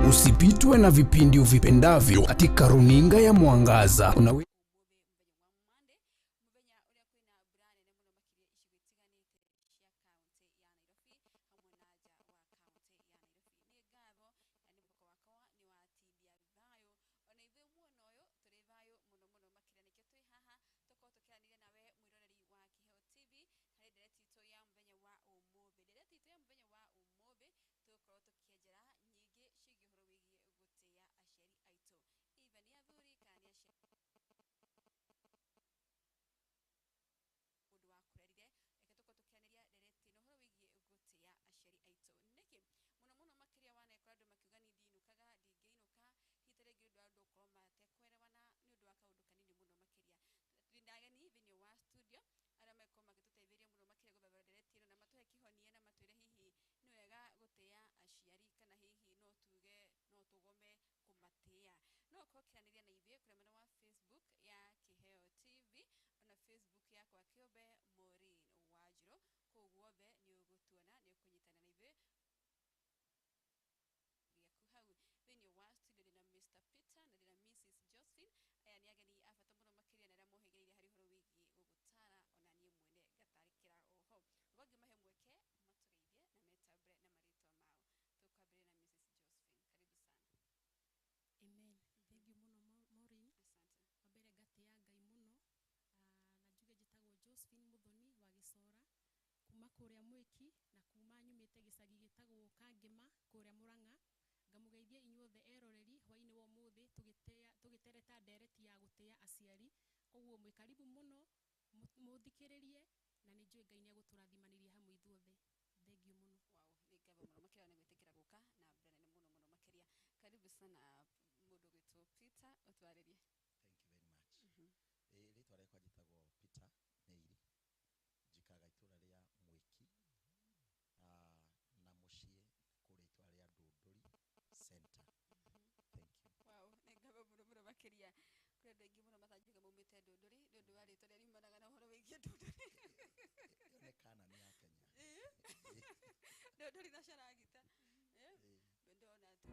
Usipitwe na vipindi uvipendavyo katika runinga ya Mwangaza. Amen. Thank you muno Maureen. Wa mbere ngatĩa Ngai mũno, na njuge njĩtagwo Josephine Muthoni wa Gĩcora kuma kũrĩa Mwĩki na kuma nyumĩte gĩcagi gĩtagwo Kangĩma kũrĩa Mũrang'a. Ngamũgeithia inyuothe eroreri hwainĩ wa ũmũthĩ tũgĩtereta ndereti ya gũtĩa aciari. Koguo mwĩ karibu mũno mũthikĩrĩrie na nĩ njũĩ Ngai nĩ egũtũrathimanĩria hamwe ithuothe. Thengiũ mũno. Wow, nĩ ngatho mũno makĩria nĩ gwĩtĩkĩra gũka na mbura nene mũno mũno makĩria. Karibu sana mũndũ gwĩtwo Peter, ũtwarĩrie. Thank you very much. Rĩtwa rĩakwa njĩtagwo Peter Nĩiri, njikaraga itũra rĩa Mwĩki, na mũciĩ nĩ kũrĩa itũra rĩa Ndũndũri Center. Thank you. Wow, nĩ ngatho mũno mũno makĩria. Kũrĩ andũ aingĩ mũno matanjuga maumĩte Ndũndũri nĩ ũndũ wa rĩtwa rĩrĩa riumanaga na ũhoro wĩgiĩ Ndũndũri. Ĩyo nĩ Kanani ya Kenya. Ndũndũri na Caragita. Ndona tu.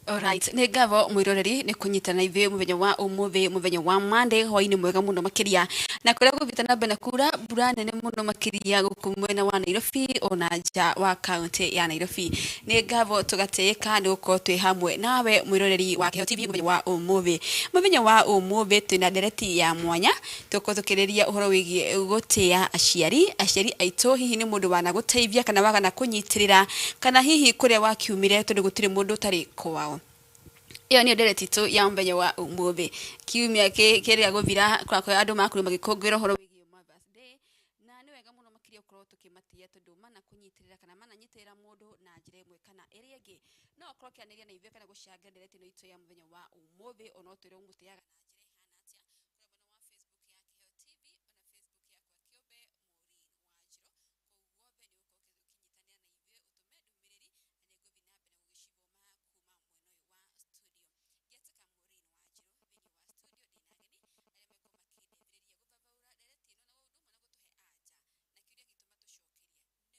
Alright, nĩ ngatho mwĩroreri nĩ kũnyitana ithuĩ mũthenya wa ũmũthĩ, mũthenya wa Monday, hwainĩ mwega mũno makĩria. Na kũrĩa gũthiĩte na mbere na kura mbura nene mũno makĩria gũkũ mwena wa Nairobi ona nja wa kaunti ya Nairobi. Nĩ ngatho tũgatĩĩka nĩ gũkorwo twĩ hamwe nawe mwĩroreri wa Kĩheo TV mũthenya wa ũmũthĩ. Mũthenya wa ũmũthĩ twĩna ndereti ya mwanya, tũkorwo tũkĩrĩria ũhoro wĩgiĩ gũtĩa aciari, aciari aitũ, hihi nĩ mũndũ wanagũteithia kana wagana kũnyitĩrĩra, kana hihi kũrĩa wakiumire tondũ gũtirĩ mũndũ ũtarĩ kwao. Ĩyo nĩyo ndereti itũ ya mũthenya wa ũmũthĩ. Kiumia kĩrĩa gũthira kũrĩa andũ makorirwo magĩkũngũĩra ũhoro wĩgiĩ Mother's Day, na nĩ wega mũno makĩria gũkorwo tũkĩmatĩa tondũ mana kũnyitĩrĩra kana mananyitĩrĩra mũndũ na njĩra ĩmwe kana ĩrĩa ĩngĩ. No ũkorwo ũkĩaranĩria na ithuĩ kana gũcangĩra ndereti ĩno itũ ya mũthenya wa ũmũthĩ, ona ũtwĩre ũmũtĩaga na njĩra ĩhana atĩa kũrĩa mwena wa Facebook ya Kĩheo TV ona Facebook yakwa kĩũmbe Maureen Wanjirũ. Kũu guothe nĩ ũgũkorwo ũkĩnyitanĩra na ithuĩ, ũtũme ndũmĩrĩri na nĩ ngũthiĩ na mbere gũgĩcithoma kuma mwena ũyũ wa studio. Ngĩtuĩka Maureen Wanjirũ thĩinĩ wa studio ndĩna ageni arĩa mekorwo makĩndeithĩrĩria gũthathaũra ndereti ĩno na ũndũ ũmwe na gũtũhe anja na kĩũria gitũ matũcokerie.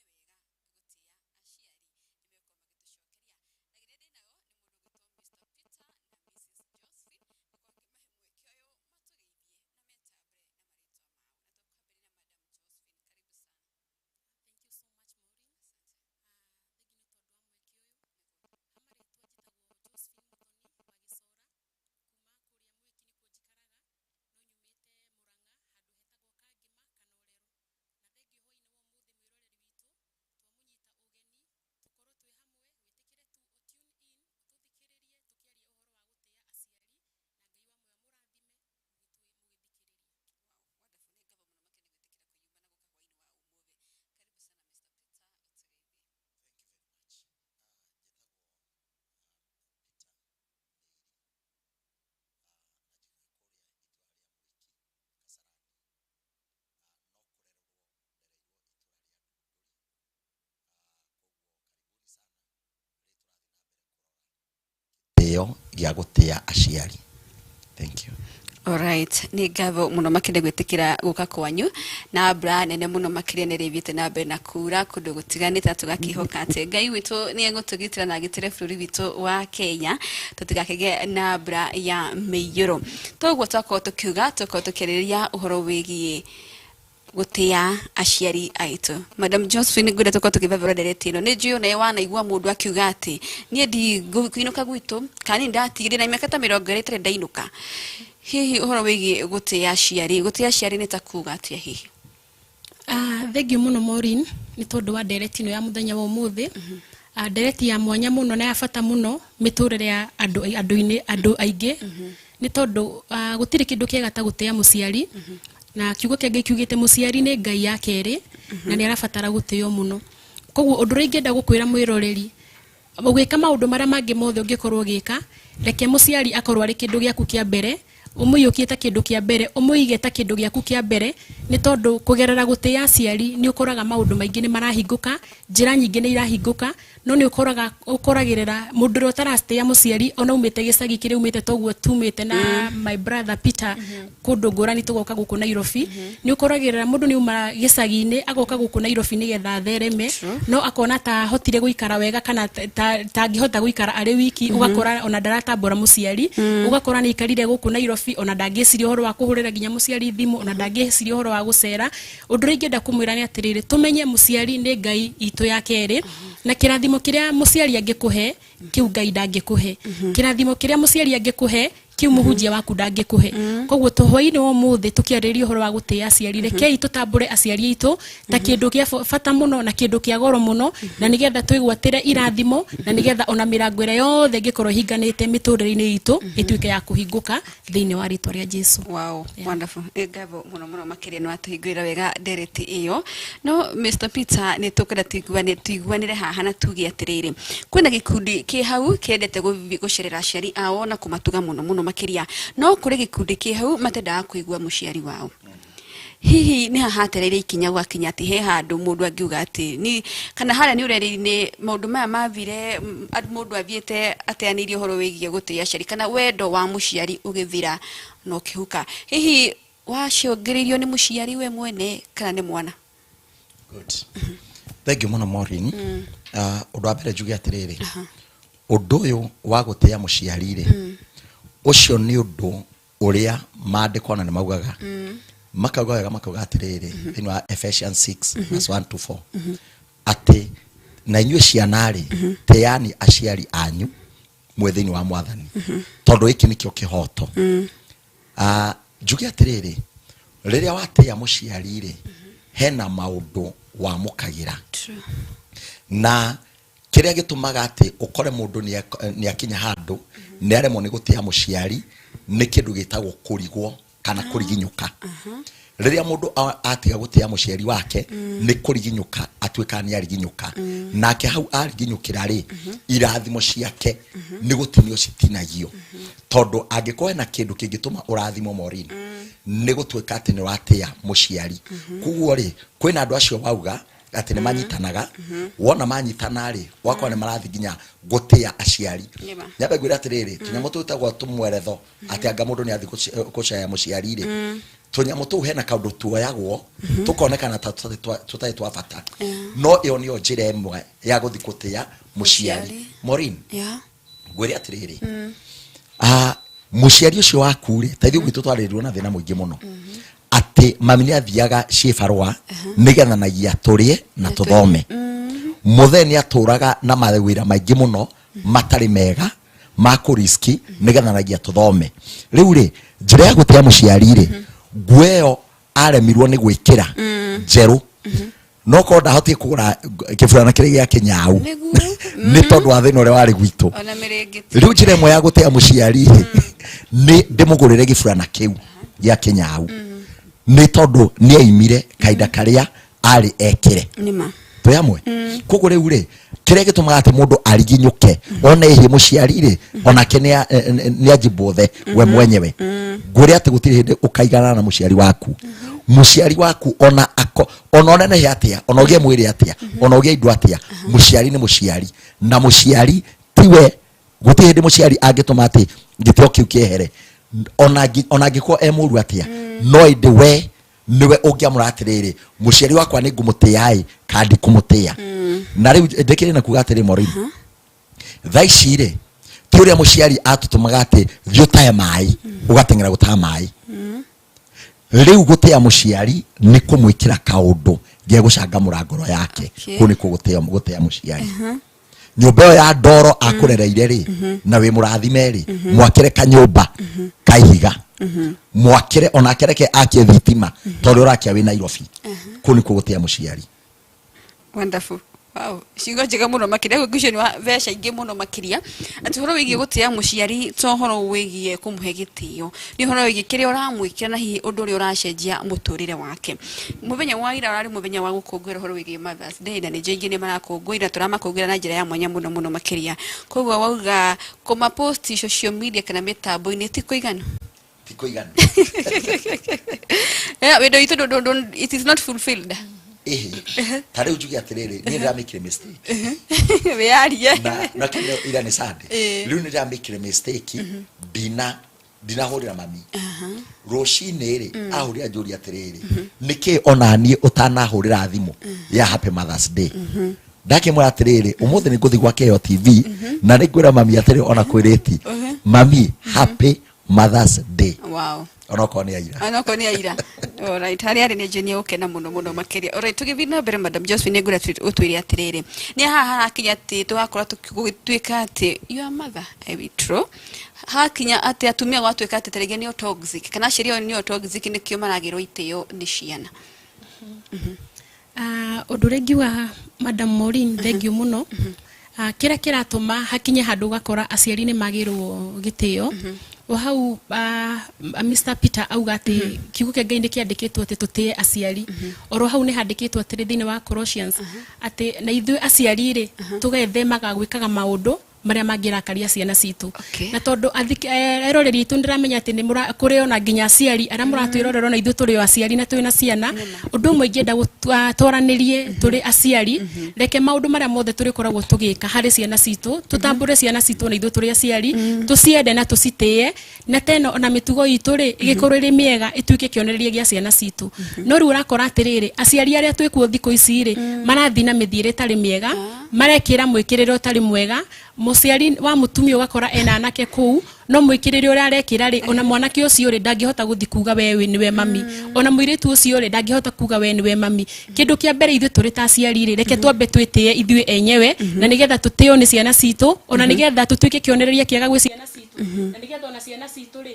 Gĩtĩo gĩa gũtĩa aciari. Thank you. Alright, nĩ ngatho mũno makĩria gwĩtĩkĩra gũka kwanyu na mbura nene mũno makĩria nĩ rĩthiĩte na mbere na kura kũndũ gũtiganĩte, na tũgakĩhoka atĩ Ngai witũ nĩ egũtũgitĩra na agitĩre bũrũri witũ wa Kenya tũtigakĩgĩe na mbura ya mĩiyũro. Toguo twakorwo tũkiuga, tũkorwo tũkĩarĩrĩria ũhoro wĩgiĩ gũtĩa aciari aitũ. Madam Josephine, ngwenda tũkorwo tũkĩbebera ndereti ĩno. Nĩ njũĩ onawe wanaigua mũndũ akiuga atĩ niĩ ndikũinũka gwitũ, kana niĩ ndatigire na mĩaka ta 20 itarĩ ndainũka. Hihi ũhoro wĩgiĩ gũtĩa aciari, gũtĩa aciari nĩ ta kuga atĩa hihi? Thank you mũno Maureen nĩ tondũ wa ndereti ĩno ya mũthenya wa ũmũthĩ. Ndereti ya mwanya mũno na ya bata mũno mĩtũrĩre ya andũ, andũ-inĩ, andũ aingĩ, nĩ tondũ gũtirĩ kĩndũ kĩega ta gũtĩa mũciari. Na kiugo kĩa Ngai kiugĩte mũciari nĩ Ngai ya kerĩ, na nĩ arabatara gũtĩo mũno. Koguo ũndũ ũrĩa ingĩenda gũkwĩra mwĩroreri, ũgĩka maũndũ marĩa mangĩ mothe ũngĩkorwo ũgĩka, reke mũciari akorwo arĩ kĩndũ gĩaku kĩa mbere, ũmũiyũkie ta kĩndũ kĩa mbere, ũmũige ta kĩndũ gĩaku kĩa mbere, nĩ tondũ kũgerera gũtĩa aciari nĩ ũkoraga maũndũ maingĩ nĩ marahingũka, njĩra nyingĩ nĩ irahingũka, no nĩ ũkoraga ũkoragĩrĩra mũndũ ũrĩa ũtaracitĩa mũciari ona umĩte gĩcagi kĩrĩa umĩte toguo tumĩte na my brother Peter kũndũ ngũrani tũgoka gũkũ Nairobi, nĩ ũkoragĩrĩra mũndũ nĩ uma gĩcagi-inĩ agoka gũkũ Nairobi nĩgetha athereme, no akona ta ahotire gũikara wega kana ta angĩhota gũikara arĩ wiki, ũgakora ona ndaratambũra mũciari, ũgakora nĩ aikarire gũkũ Nairobi ona ndangĩciria ũhoro wa kũhũrĩra nginya mũciari thimũ, ona ndangĩciria ũhoro wa gũcera. Ũndũ ũrĩa ingĩenda kũmwĩra nĩ atĩrĩrĩ, tũmenye mũciari nĩ Ngai itũ ya kerĩ, na kĩrathimo kĩrĩa mũciari angĩkũhe kĩu Ngai ndangĩkũhe, kĩrathimo kĩrĩa mũciari angĩkũhe kĩu mũhunjia waku ndangĩkũhe. Koguo tũhwainĩ wa ũmũthĩ tũkĩarĩrĩria ũhoro wa gũtĩa aciari, rekei tũtambũre aciari aitũ ta kĩndũ kĩa bata mũno na kĩndũ kĩa goro mũno, na nĩgetha twĩgwatĩre irathimo, na nĩgetha ona mĩrango ĩrĩa yothe ĩngĩkorwo ĩhinganĩte mĩtũrĩre-inĩ itũ ĩtuĩke ya kũhingũka thĩinĩ wa rĩtwa rĩa Jesu. Wow, wonderful. Nĩ ngatho mũno mũno makĩria nĩ watũhingũrĩra wega ndereti ĩyo. No Mr Peter, nĩ tũkwenda tuiguanĩre haha na tuge atĩrĩrĩ, kwĩna gĩkundi kĩ hau kĩendete gũcerera aciari ao na kũmatuga mũno mũno makĩria, no kũrĩ gĩkundi kĩ hau matendaga kũigua mũciari wao. Hihi nĩ haha hatereire ikinya gwakinya atĩ he handũ mũndũ angiuga atĩ ni kana harĩa nĩ ũrerĩ-inĩ maũndũ maya mathire, mũndũ athiĩte ateanĩirie ũhoro wĩgiĩ gũtĩa aciari kana wendo wa mũciari ũgĩthira na ũkĩhuka, hihi wacũngĩrĩirio nĩ mũciari we mwene kana nĩ mwana? Good. Thank you mũno Maureen. Ũndũ wa mbere njuge atĩrĩrĩ, ũndũ ũyũ wa gũtĩa mũciari rĩ, ũcio nĩ ũndũ ũrĩa maandĩko na nĩ maugaga, makauga wega, makauga atĩrĩrĩ thĩinĩ wa Ephesians 6 verse 1 to 4 atĩ na inyuĩ ciana rĩ, tĩani aciari anyu mwĩ thĩinĩ wa Mwathani, tondũ gĩkĩ nĩkĩo kĩhoto. Njuge atĩrĩrĩ, rĩrĩa watĩa mũciari rĩ, hena maũndũ wamũkagĩra. Na kĩrĩa gĩtũmaga atĩ ũkore mũndũ nĩ akinya handũ nĩ aremwo nĩ gũtĩa mũciari nĩ kĩndũ gĩtagwo kũrigwo kana kũriginyũka. Rĩrĩa mũndũ atiga gũtĩa mũciari wake nĩ kũriginyũka, atuĩkaga nĩ ariginyũka. Nake hau ariginyũkĩra rĩ, irathimo ciake nĩ gũtinio citinagio. Tondũ angĩkorwo hena kĩndũ kĩngĩtũma ũrathimwo Maureen, nĩ gũtuĩka atĩ nĩ ũratĩa mũciari. Koguo rĩ, kwĩna andũ acio wauga atĩ nĩ manyitanaga, wona manyitana rĩ, wakora nĩ marathiĩ nginya gũtĩa aciari. Nyambe ngwĩre atĩrĩrĩ, tũnyamũ tũu twĩtagwo tũmweretho, atĩ anga mũndũ nĩ athiĩ gũcaya mũciari rĩ, tũnyamũ tũu hena kaũndũ tuoyagwo tũkonekana ta tũtarĩ twa bata, no ĩyo nĩyo njĩra ĩmwe ya gũthiĩ gũtĩa mũciari. Maureen, ngwĩre atĩrĩrĩ, mũciari ũcio waku rĩ, ta ithuĩ gwitũ twarĩrirwo na thĩna mũingĩ mũno, atĩ mami nĩ athiaga ciĩbarũa nĩgethanagia tũrĩe na tũthome. Mũthee nĩ atũraga na mawĩra maingĩ mũno matarĩ mega ma kũriski nĩgethanagia tũthome. Rĩu rĩ, njĩra ya gũtĩa mũciari rĩ, nguo ĩyo aremirwo nĩ gwĩkĩra njerũ, no korwo ndahotire kũgũra kĩburana kĩrĩa gĩa kĩnyau nĩ tondũ wa thĩna ũrĩa warĩ gwitũ. Rĩu njĩra ĩmwe ya gũtĩa mũciari rĩ, nĩ ndĩmũgũrĩre gĩburana kĩu gĩa kĩnyau, nĩ tondũ nĩ aimire kahinda karĩa arĩ ekĩre. Twĩ hamwe? Koguo rĩu rĩ, kĩrĩa gĩtũmaga atĩ mũndũ ariginyũke one ĩhĩ mũciari rĩ, onake nĩ anjibũthe we mwenyewe. Ngwĩre atĩ gũtirĩ hĩndĩ ũkaiganana na mũciari waku. Mũciari waku ona ako, ona ũnenehe atĩa, ona ũgĩe mwĩrĩ atĩa, ona ũgĩe indo atĩa, mũciari nĩ mũciari, na mũciari tiwe Gũtirĩ hĩndĩ mũciari angĩtũma atĩ gĩtĩo kĩu kĩehere ona angĩkorwo e mũru atĩa, no ĩndĩ we nĩwe ũngĩamũra atĩrĩrĩ, mũciari wakwa nĩ ngũmũtĩa ĩ kana ndikũmũtĩa. Na rĩu ndĩkĩrĩ na kuga atĩrĩ Maureen, thaa ici rĩ ti ũrĩa mũciari atũtũmaga atĩ thiĩ ũtahe maĩ ũgateng'era gũtaha maĩ. Rĩu gũtĩa mũciari nĩ kũmwĩkĩra kaũndũ gegũcangamũra ngoro yake. Kũu nĩkuo gũtĩa mũciari. Nyũmba ĩyo ya ndoro akũrereire rĩ na wĩ mũrathime rĩ, mwakĩre kanyũmba ka ihiga, mwakĩre onake reke akie thitima tondũ ũrakia wĩ Nairobi. Kũu nĩkuo gũtĩa mũciari. Wonderful. Wow, ciugo njega mũno makĩria gũkũcio nĩ wa mbeca ingĩ mũno makĩria atĩ ũhoro wĩgiĩ gũtĩa mũciari to ũhoro wĩgiĩ kũmũhe gĩtĩo, nĩ ũhoro wĩgiĩ kĩrĩa ũramwĩkĩra na hihi ũndũ ũrĩa ũracenjia mũtũrĩre wake. Mũthenya wa ira ũrarĩ mũthenya wa gũkũngũĩra ũhoro wĩgiĩ Mother's Day, na nĩ aingĩ nĩ marakũngũĩra, tũramakũngũĩra na njĩra ya mwanya mũno mũno makĩria. Koguo wauga kũmapost social media kana mĩtambo-inĩ ti kũiganu? Ti kũiganu. Wendo witũ it is not fulfilled. Ta rĩu njuge atĩrĩrĩ, niĩ ndĩramĩkire mistake. Wĩyarie. Na kĩrĩa ira nĩ Sunday. Rĩu nĩ ndĩramĩkire mistake, ndinahũrĩra mami. Rũcinĩ rĩ, ahũrĩra njũria atĩrĩrĩ, nĩkĩ ona niĩ ũtanahũrĩra thimũ ya Happy Mother's Day? Ndakĩmwĩra atĩrĩrĩ, ũmũthĩ nĩ ngũthiĩ gwa Keo TV na nĩ ngwĩra mami atĩrĩ ona kwĩrĩti, mami Happy Mother's Day. Wow. Onokorwo nĩ aira. Onokorwo nĩ aira. Alright, harĩa arĩ nĩ njũĩ nĩ egũkena mũno mũno makĩria. Alright, tũgĩthiĩ na mbere Madam Josephine, nĩ ngwenda ũtwĩre atĩrĩrĩ, nĩ haha harakinya atĩ tũgakorwo tũgĩtuĩka atĩ your mother, I withdraw. Hakinya atĩ atumia gwatuĩka atĩ tarĩngĩ nĩo toxic kana aciari ao nĩo toxic, nĩkĩo maragĩrwo itĩo nĩ ciana. Ũndũ ũrĩa ingiuga Madam Maureen, thengiũ mũno. Kĩrĩa kĩratũma hakinye handũ ũgakora aciari nĩ magĩrwo gĩtĩo, o hau Mr Peter auga atĩ kiugo kĩa Ngai nĩ kĩandĩkĩtwo atĩ tũtĩe aciari. Oro hau nĩ handĩkĩtwo atĩrĩ thĩinĩ wa Colossians atĩ na ithuĩ aciari rĩ tũgethemaga gwĩkaga maũndũ marĩa mangĩrakaria ciana citũ. Na tondũ eroreri aitũ ndĩramenya atĩ nĩ kũrĩ ona nginya aciari arĩa mũratwĩrorera, ona ithuĩ tũrĩ o aciari na twĩna ciana. Ũndũ ũmwe ingĩenda twaranĩrie tũrĩ aciari, reke maũndũ marĩa mothe tũrĩkoragwo tũgĩka harĩ ciana citũ, tũtambũre ciana citũ na ithuĩ tũrĩ aciari, tũciende na tũcitĩe, na teno ona mĩtugo itũ rĩ ĩgĩkorwo ĩrĩ mĩega, ĩtuĩke kĩonereria gĩa ciana citũ. No rĩu ũrakora atĩrĩrĩ, aciari arĩa twĩkuo thikũ ici rĩ marathiĩ na mĩthiĩre ĩtarĩ mĩega, marekĩra mwĩkĩrĩre ũtarĩ mwega. Mũciari wa mũtumia ũgakora ena anake kũu, no mwĩkĩrĩre ũrĩa arekĩra rĩ, ona mwanake ũcio rĩ ndangĩhota gũthiĩ kuga we nĩwe mami, ona mũirĩtu ũcio rĩ ndangĩhota kuga we nĩwe mami. Kĩndũ kĩa mbere ithuĩ tũrĩ ta aciari rĩ, reke twambe twĩtĩe ithuĩ enyewe, na nĩgetha tũtĩo nĩ ciana citũ, ona nĩgetha tũtuĩke kĩonereria kĩega gwĩ ciana citũ, na nĩgetha ona ciana citũ rĩ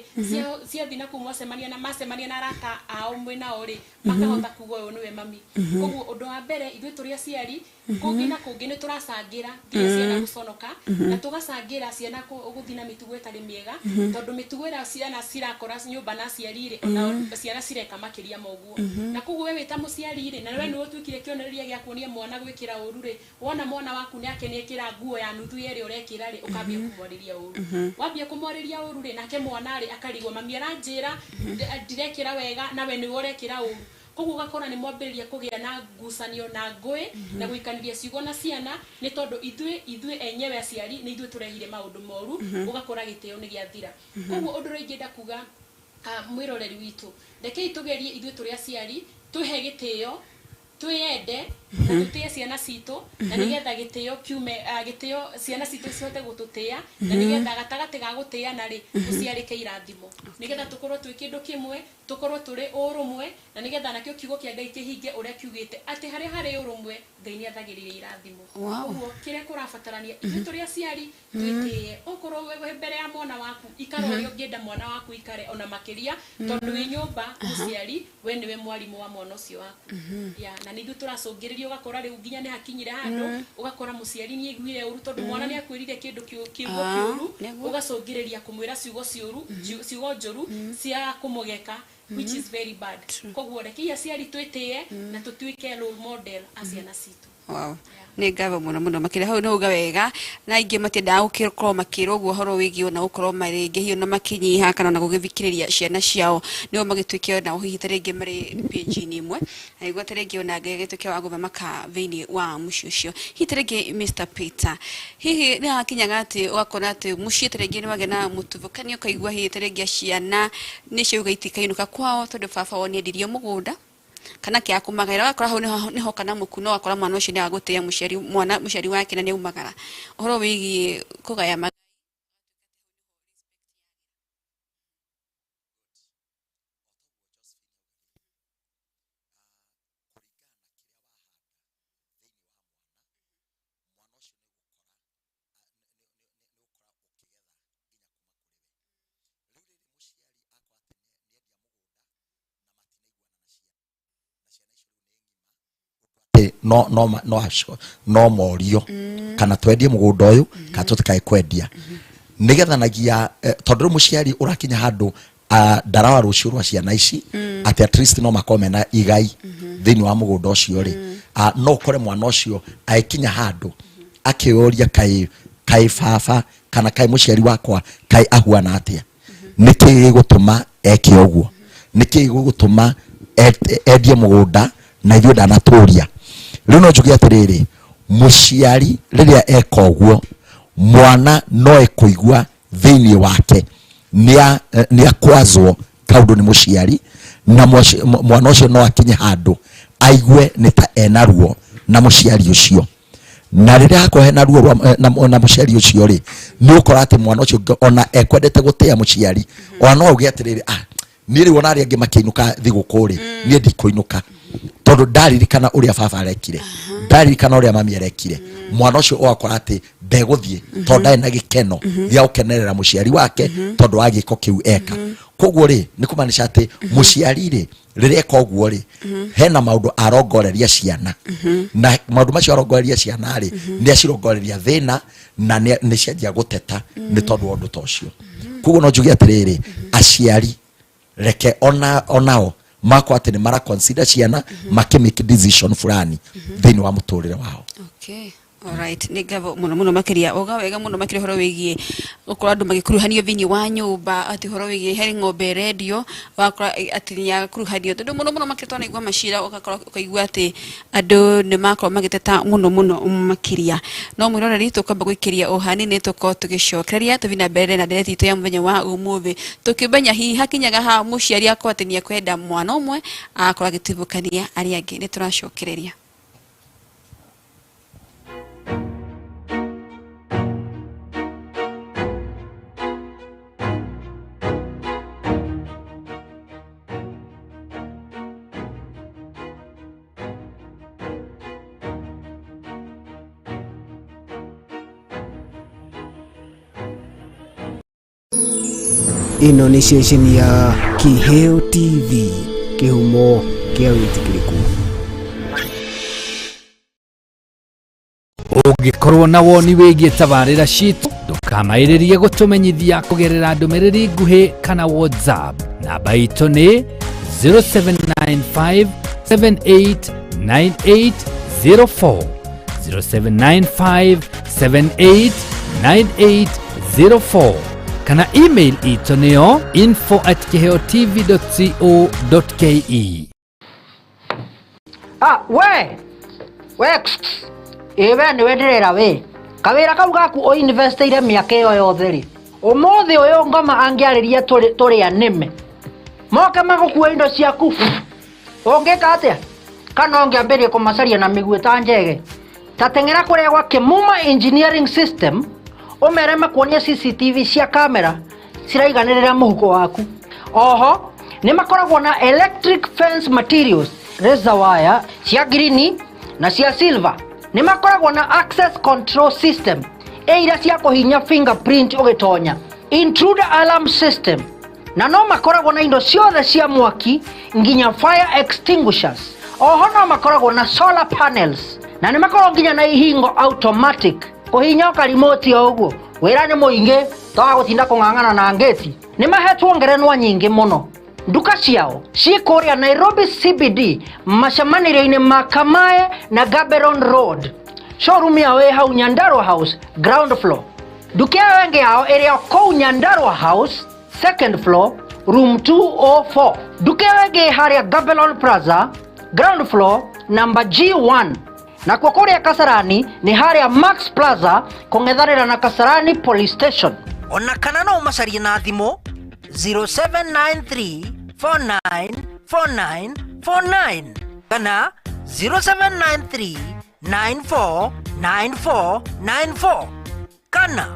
ciathiĩ na kũu mwacemania na macemania na arata ao mwĩnao rĩ, makahota kuga ũyũ nĩwe mami. Koguo ũndũ wa mbere ithuĩ tũrĩ aciari, kũngĩ na kũngĩ nĩ tũracangĩra nginya ciana gũconoka, na tũgacangĩra ciana gũthiĩ na mĩtugo ĩtarĩ mĩega, tondũ mĩtugo ĩrĩa ciana cirakora nyũmba na aciari rĩ, ona ciana cireka makĩria ma ũguo. Na koguo we wĩ ta mũciari rĩ, na we nĩwe ũtuĩkire kĩonereria gĩa kuonia mwana gwĩkĩra ũru rĩ, wona mwana waku nĩ nĩekĩra nguo ya nuthu ya ĩrĩa ũrekĩra rĩ, ũkambia kũmwarĩria ũru. Wambia kũmwarĩria ũru rĩ, nake mwana rĩ akarigwo, mami aranjĩra ndirekĩra wega na we nĩwe ũrekĩra ũru. Koguo ũgakora nĩ mwambĩrĩria kũgĩa na ngucanio na ngũĩ na gũikanĩria ciugo na ciana, nĩ tondũ ithuĩ enyewe aciari nĩ ithuĩ tũrehire maũndũ moru, ũgakora gĩtĩo nĩ gĩathira. Koguo ũndũ ũrĩa ingĩenda kuga mwĩroreri witũ, rekei tũgerie ithuĩ tũrĩ aciari twĩhe gĩtĩo, twĩyende na tũtĩe ciana citũ, na nĩgetha gĩtĩo kiume, gĩtĩo ciana citũ cihote gũtũtĩa, na nĩgetha gatagatĩ ga gũtĩana rĩ gũciarĩke irathimo, nĩgetha tũkorwo twĩ kĩndũ kĩmwe, tũkorwo tũrĩ ũrũmwe, na nĩgetha nakĩo kiugo kĩa Ngai kĩhinge ũrĩa kiugĩte atĩ harĩa harĩ ũrũmwe Ngai nĩ athagĩrĩria irathimo. Koguo kĩrĩa kũrabatarania ithuĩ tũrĩ aciari twĩtĩe, okorwo wĩ mbere ya mwana waku ikara ũrĩa ũngĩenda mwana waku ikare ona makĩria, tondũ wĩ nyũmba mũciari we nĩwe mwarimũ wa mwana ũcio waku. Ya, na nĩ ithuĩ tũracũngĩrĩria, ũgakora rĩu nginya nĩ hakinyire handũ ũgakora mũciari nĩ aiguire ũru tondũ mwana nĩ akwĩrire kĩndũ kiugo kĩũru, ũgacũngĩrĩria kũmwĩra ciugo ciũru, ciugo njũru cia kũmũgeka, which is very bad. Koguo rekei aciari twĩtĩe na tũtuĩke role model a ciana citũ. Wow. Nĩ ngatho mũno mũno makĩria hau nĩ uga wega na aingĩ matiendaga gũkorwo makĩrwo ũguo ũhoro wĩgiĩ ona gũkorwo marĩ hihi ona makĩnyiha kana ona gũgĩthikĩrĩria ciana ciao nĩo magĩtuĩke ona hihi ta rĩngĩ marĩ page-inĩ ĩmwe na nĩguo ta rĩngĩ ona Ngai agĩtuĩke wa gũthamaka thĩinĩ wa mũciĩ ũcio. Hihi ta rĩngĩ Mr. Peter, hihi nĩ hakinyaga atĩ ũgakora atĩ mũciĩ ta rĩngĩ nĩ wagĩa na mũtuthũkanio ũkaigua hihi ta rĩngĩ ciana nĩ ciauga itikainũka kwao tondũ baba wao nĩendirie mũgũnda kana kĩa kũmagaĩra ũgakora hau nĩho kana mũkuno ũgakora mwana ũcio nĩ agũtĩa mũciari mwana mũciari wake na nĩ aumagara ũhoro wĩgiĩ kũgaya no no no acio no morio kana twendie mugunda uyu kana tutikae kwendia nigethanagia tondu muciari urakinya handu ndarawa rucio rwa ciana ici ati at least no makome na igai thiini wa mugunda ucio ri no ukore mwana ucio aikinya handu akiuria kai kai baba kana kai muciari wakwa kai ahuana atia niki gigutuma eke uguo niki gigutuma endie mugunda na ithuĩ ndanatũria. Rĩu no njuge atĩrĩrĩ, mũciari rĩrĩa eka ũguo mwana no ekũigua thĩinĩ wake nĩ akwazwo kaũndũ nĩ mũciari na mwana ũcio no akinye handũ aigue nĩ ta ena ruo na mũciari ũcio, na rĩrĩa hakorwo hena ruo na mũciari ũcio rĩ nĩ ũkora atĩ mwana ũcio ona ekwendete gũtĩa mũciari ona no auge atĩrĩrĩ, ah niĩ rĩu ona arĩa angĩ makĩinũka thigũkũ rĩ niĩ ndikũinũka tondu ndaririkana uria baba arekire, ndaririkana uria mami arekire. Mwana ucio ugakora ati ndeguthie tondu ndari na gikeno gĩa gukenerera muciari wake tondu wa gĩko kĩu eka. Koguo ri ni kumaanisha ati muciari ri rĩrĩa eka ũguo ri hena maũndũ arongoreria ciana na maũndũ macio arongoreria ciana ri nĩ acirongoreria thĩna na nĩ cianjia gũteta nĩ tondũ wa ũndũ ta ũcio. Koguo no njuge atĩrĩrĩ, aciari reke onao makwa ati ni mara consider ciana maki make decision fulani thiini wa muturire wao. Okay, all right, ni ngatho muno muno makiria uga wega muno makiria horo wigie gukorwo andu magikuruhanio thiini wa nyumba ati horo wigie heri ng'ombe radio wakora ati ni yakuruhanio tondu muno muno makiria twanaigua macira ugakora ukaigua ati andu ni makorwo magiteta muno muno makiria. No mwiroreri tukamba guikiria o hanini tukorwo tugicokereria tuthi na mbere na ndereti itu ya muthenya wa umuthi tukimenya hihi hakinyaga ha muciari akorwo ati ni ekwenda mwana umwe akorwo agitibukania aria angi. Ni turacokereria. Ĩno nĩ ceceni ya Kiheo TV, kĩhumo kĩa wĩtĩkĩrĩku. Ũngĩkorwo na woni wĩgiĩ tabarĩra citũ ndũkamaĩrĩrie gũtũmenyithia kũgerera ndũmĩrĩri nguhĩ kana WhatsApp. Namba itũ nĩ 0795 789804 0795 789804 kana email itũ nĩyo info@kiheotv.co.ke. Ah, we we nĩwe ndĩrera we kawĩra kau gaku ũinvestĩire mĩaka ĩyo yothe rĩ ũmũthĩ ũyũ ngoma angĩarĩria tũrĩa nĩme moke magũkue indo ciaku ũngĩka atĩa kana ũngĩambĩrĩria kũmacaria na mĩguĩ ta njege ta teng'era kũrĩa gwa Kĩmuma Engineering System umere makuonia CCTV cia kamera ciraiganĩrĩra mũhuko waku. Oho nĩ makoragwo na electric fence materials, razor wire cia green na cia silver. Nĩ makoragwo na access control system ĩira cia kũhinya fingerprint ũgĩtonya, intruder alarm system, na no makoragwo na indo ciothe cia mwaki nginya fire extinguishers. Oho no makoragwo na solar panels na nĩ makoragwo nginya na ihingo automatic kuhinya ka remote o uguo wira ni muingi to gutinda kung'ang'ana na ngeti. Ni mahetwo ngerenwa nyingi muno Nduka ciao ciĩ kũrĩa Nairobi CBD macemanĩrio-inĩ ma Kamae na Gaborone Road. Showroom yao ĩ hau Nyandarua House ground floor. Nduka ĩyo ĩngĩ yao ĩrĩ o kũu Nyandarua House second floor room 204. Nduka ĩyo ĩngĩ ĩ harĩa Gaborone Plaza ground floor number G1. Nakuo kũrĩa Kasarani nĩ harĩa Max Plaza kũng'ethanĩra na Kasarani Police Station. Ona kana no ũmacarie na thimũ 0793 494949 kana 0793 949494 kana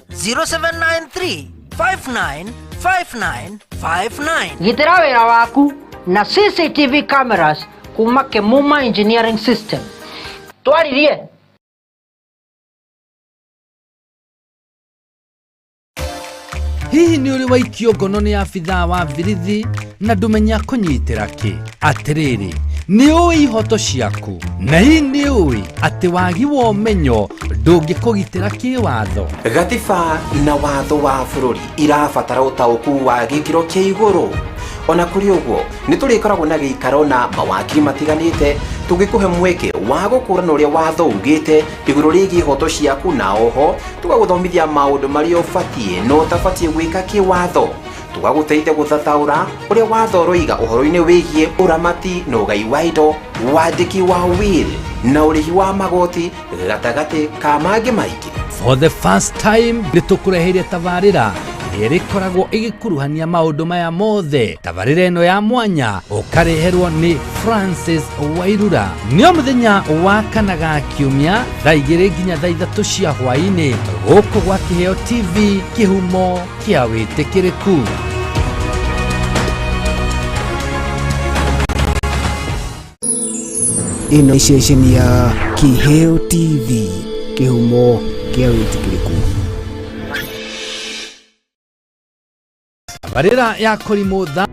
0793 595959. Gitĩra wĩra waku na CCTV cameras kuma Kemuma Engineering System. Twaririe. Hihi nĩ ũrĩ waikio ngono nĩ abithaa wa birithi na ndũmenya kũnyitĩra kĩ? Atĩrĩrĩ, nĩ ũĩ ihoto ciaku? Na hihi nĩ ũĩ atĩ wagi wa ũmenyo ndũngĩkũgitĩra kĩwatho? Gatiba na watho wa bũrũri irabatara ũtaũku wa gĩkĩro kĩa igũrũ. Ona kũrĩ ũguo, nĩ tũrĩkoragwo na gĩikaro na mawakiri matiganĩte tũngĩkũhe mweke wa gũkũrana ũrĩa watho ugĩte igũrũ rĩgiĩ ihoto ciaku, na oho tũgagũthomithia maũndũ marĩa ũbatiĩ na ũtabatiĩ gwĩka kĩwatho. Tũgagũteithia gũthathaũra ũrĩa watho ũroiga ũhoro-inĩ wĩgiĩ ũramati na ũgai wa indo, wandĩki wa will na ũrĩhi wa magoti gatagatĩ ka mangĩ maingĩ. For the first time nĩ tũkũreheire tabarĩra ĩrĩa ĩrĩkoragwo ĩgĩkuruhania maũndũ maya mothe. Tabarĩra ĩno ya mwanya ũkareherwo nĩ Francis Wairura. Nĩ o mũthenya wa kana ga kiumia thaa 2 nginya thaa 3 cia hwaĩ-inĩ gũkũ gwa Kĩheo TV, kĩhumo kĩa wĩtĩkĩrĩku. Ĩno nĩ ceceni ya Kĩheo TV, kĩhumo kĩa wĩtĩkĩrĩku. Tabarĩra ya kũrimũ thaa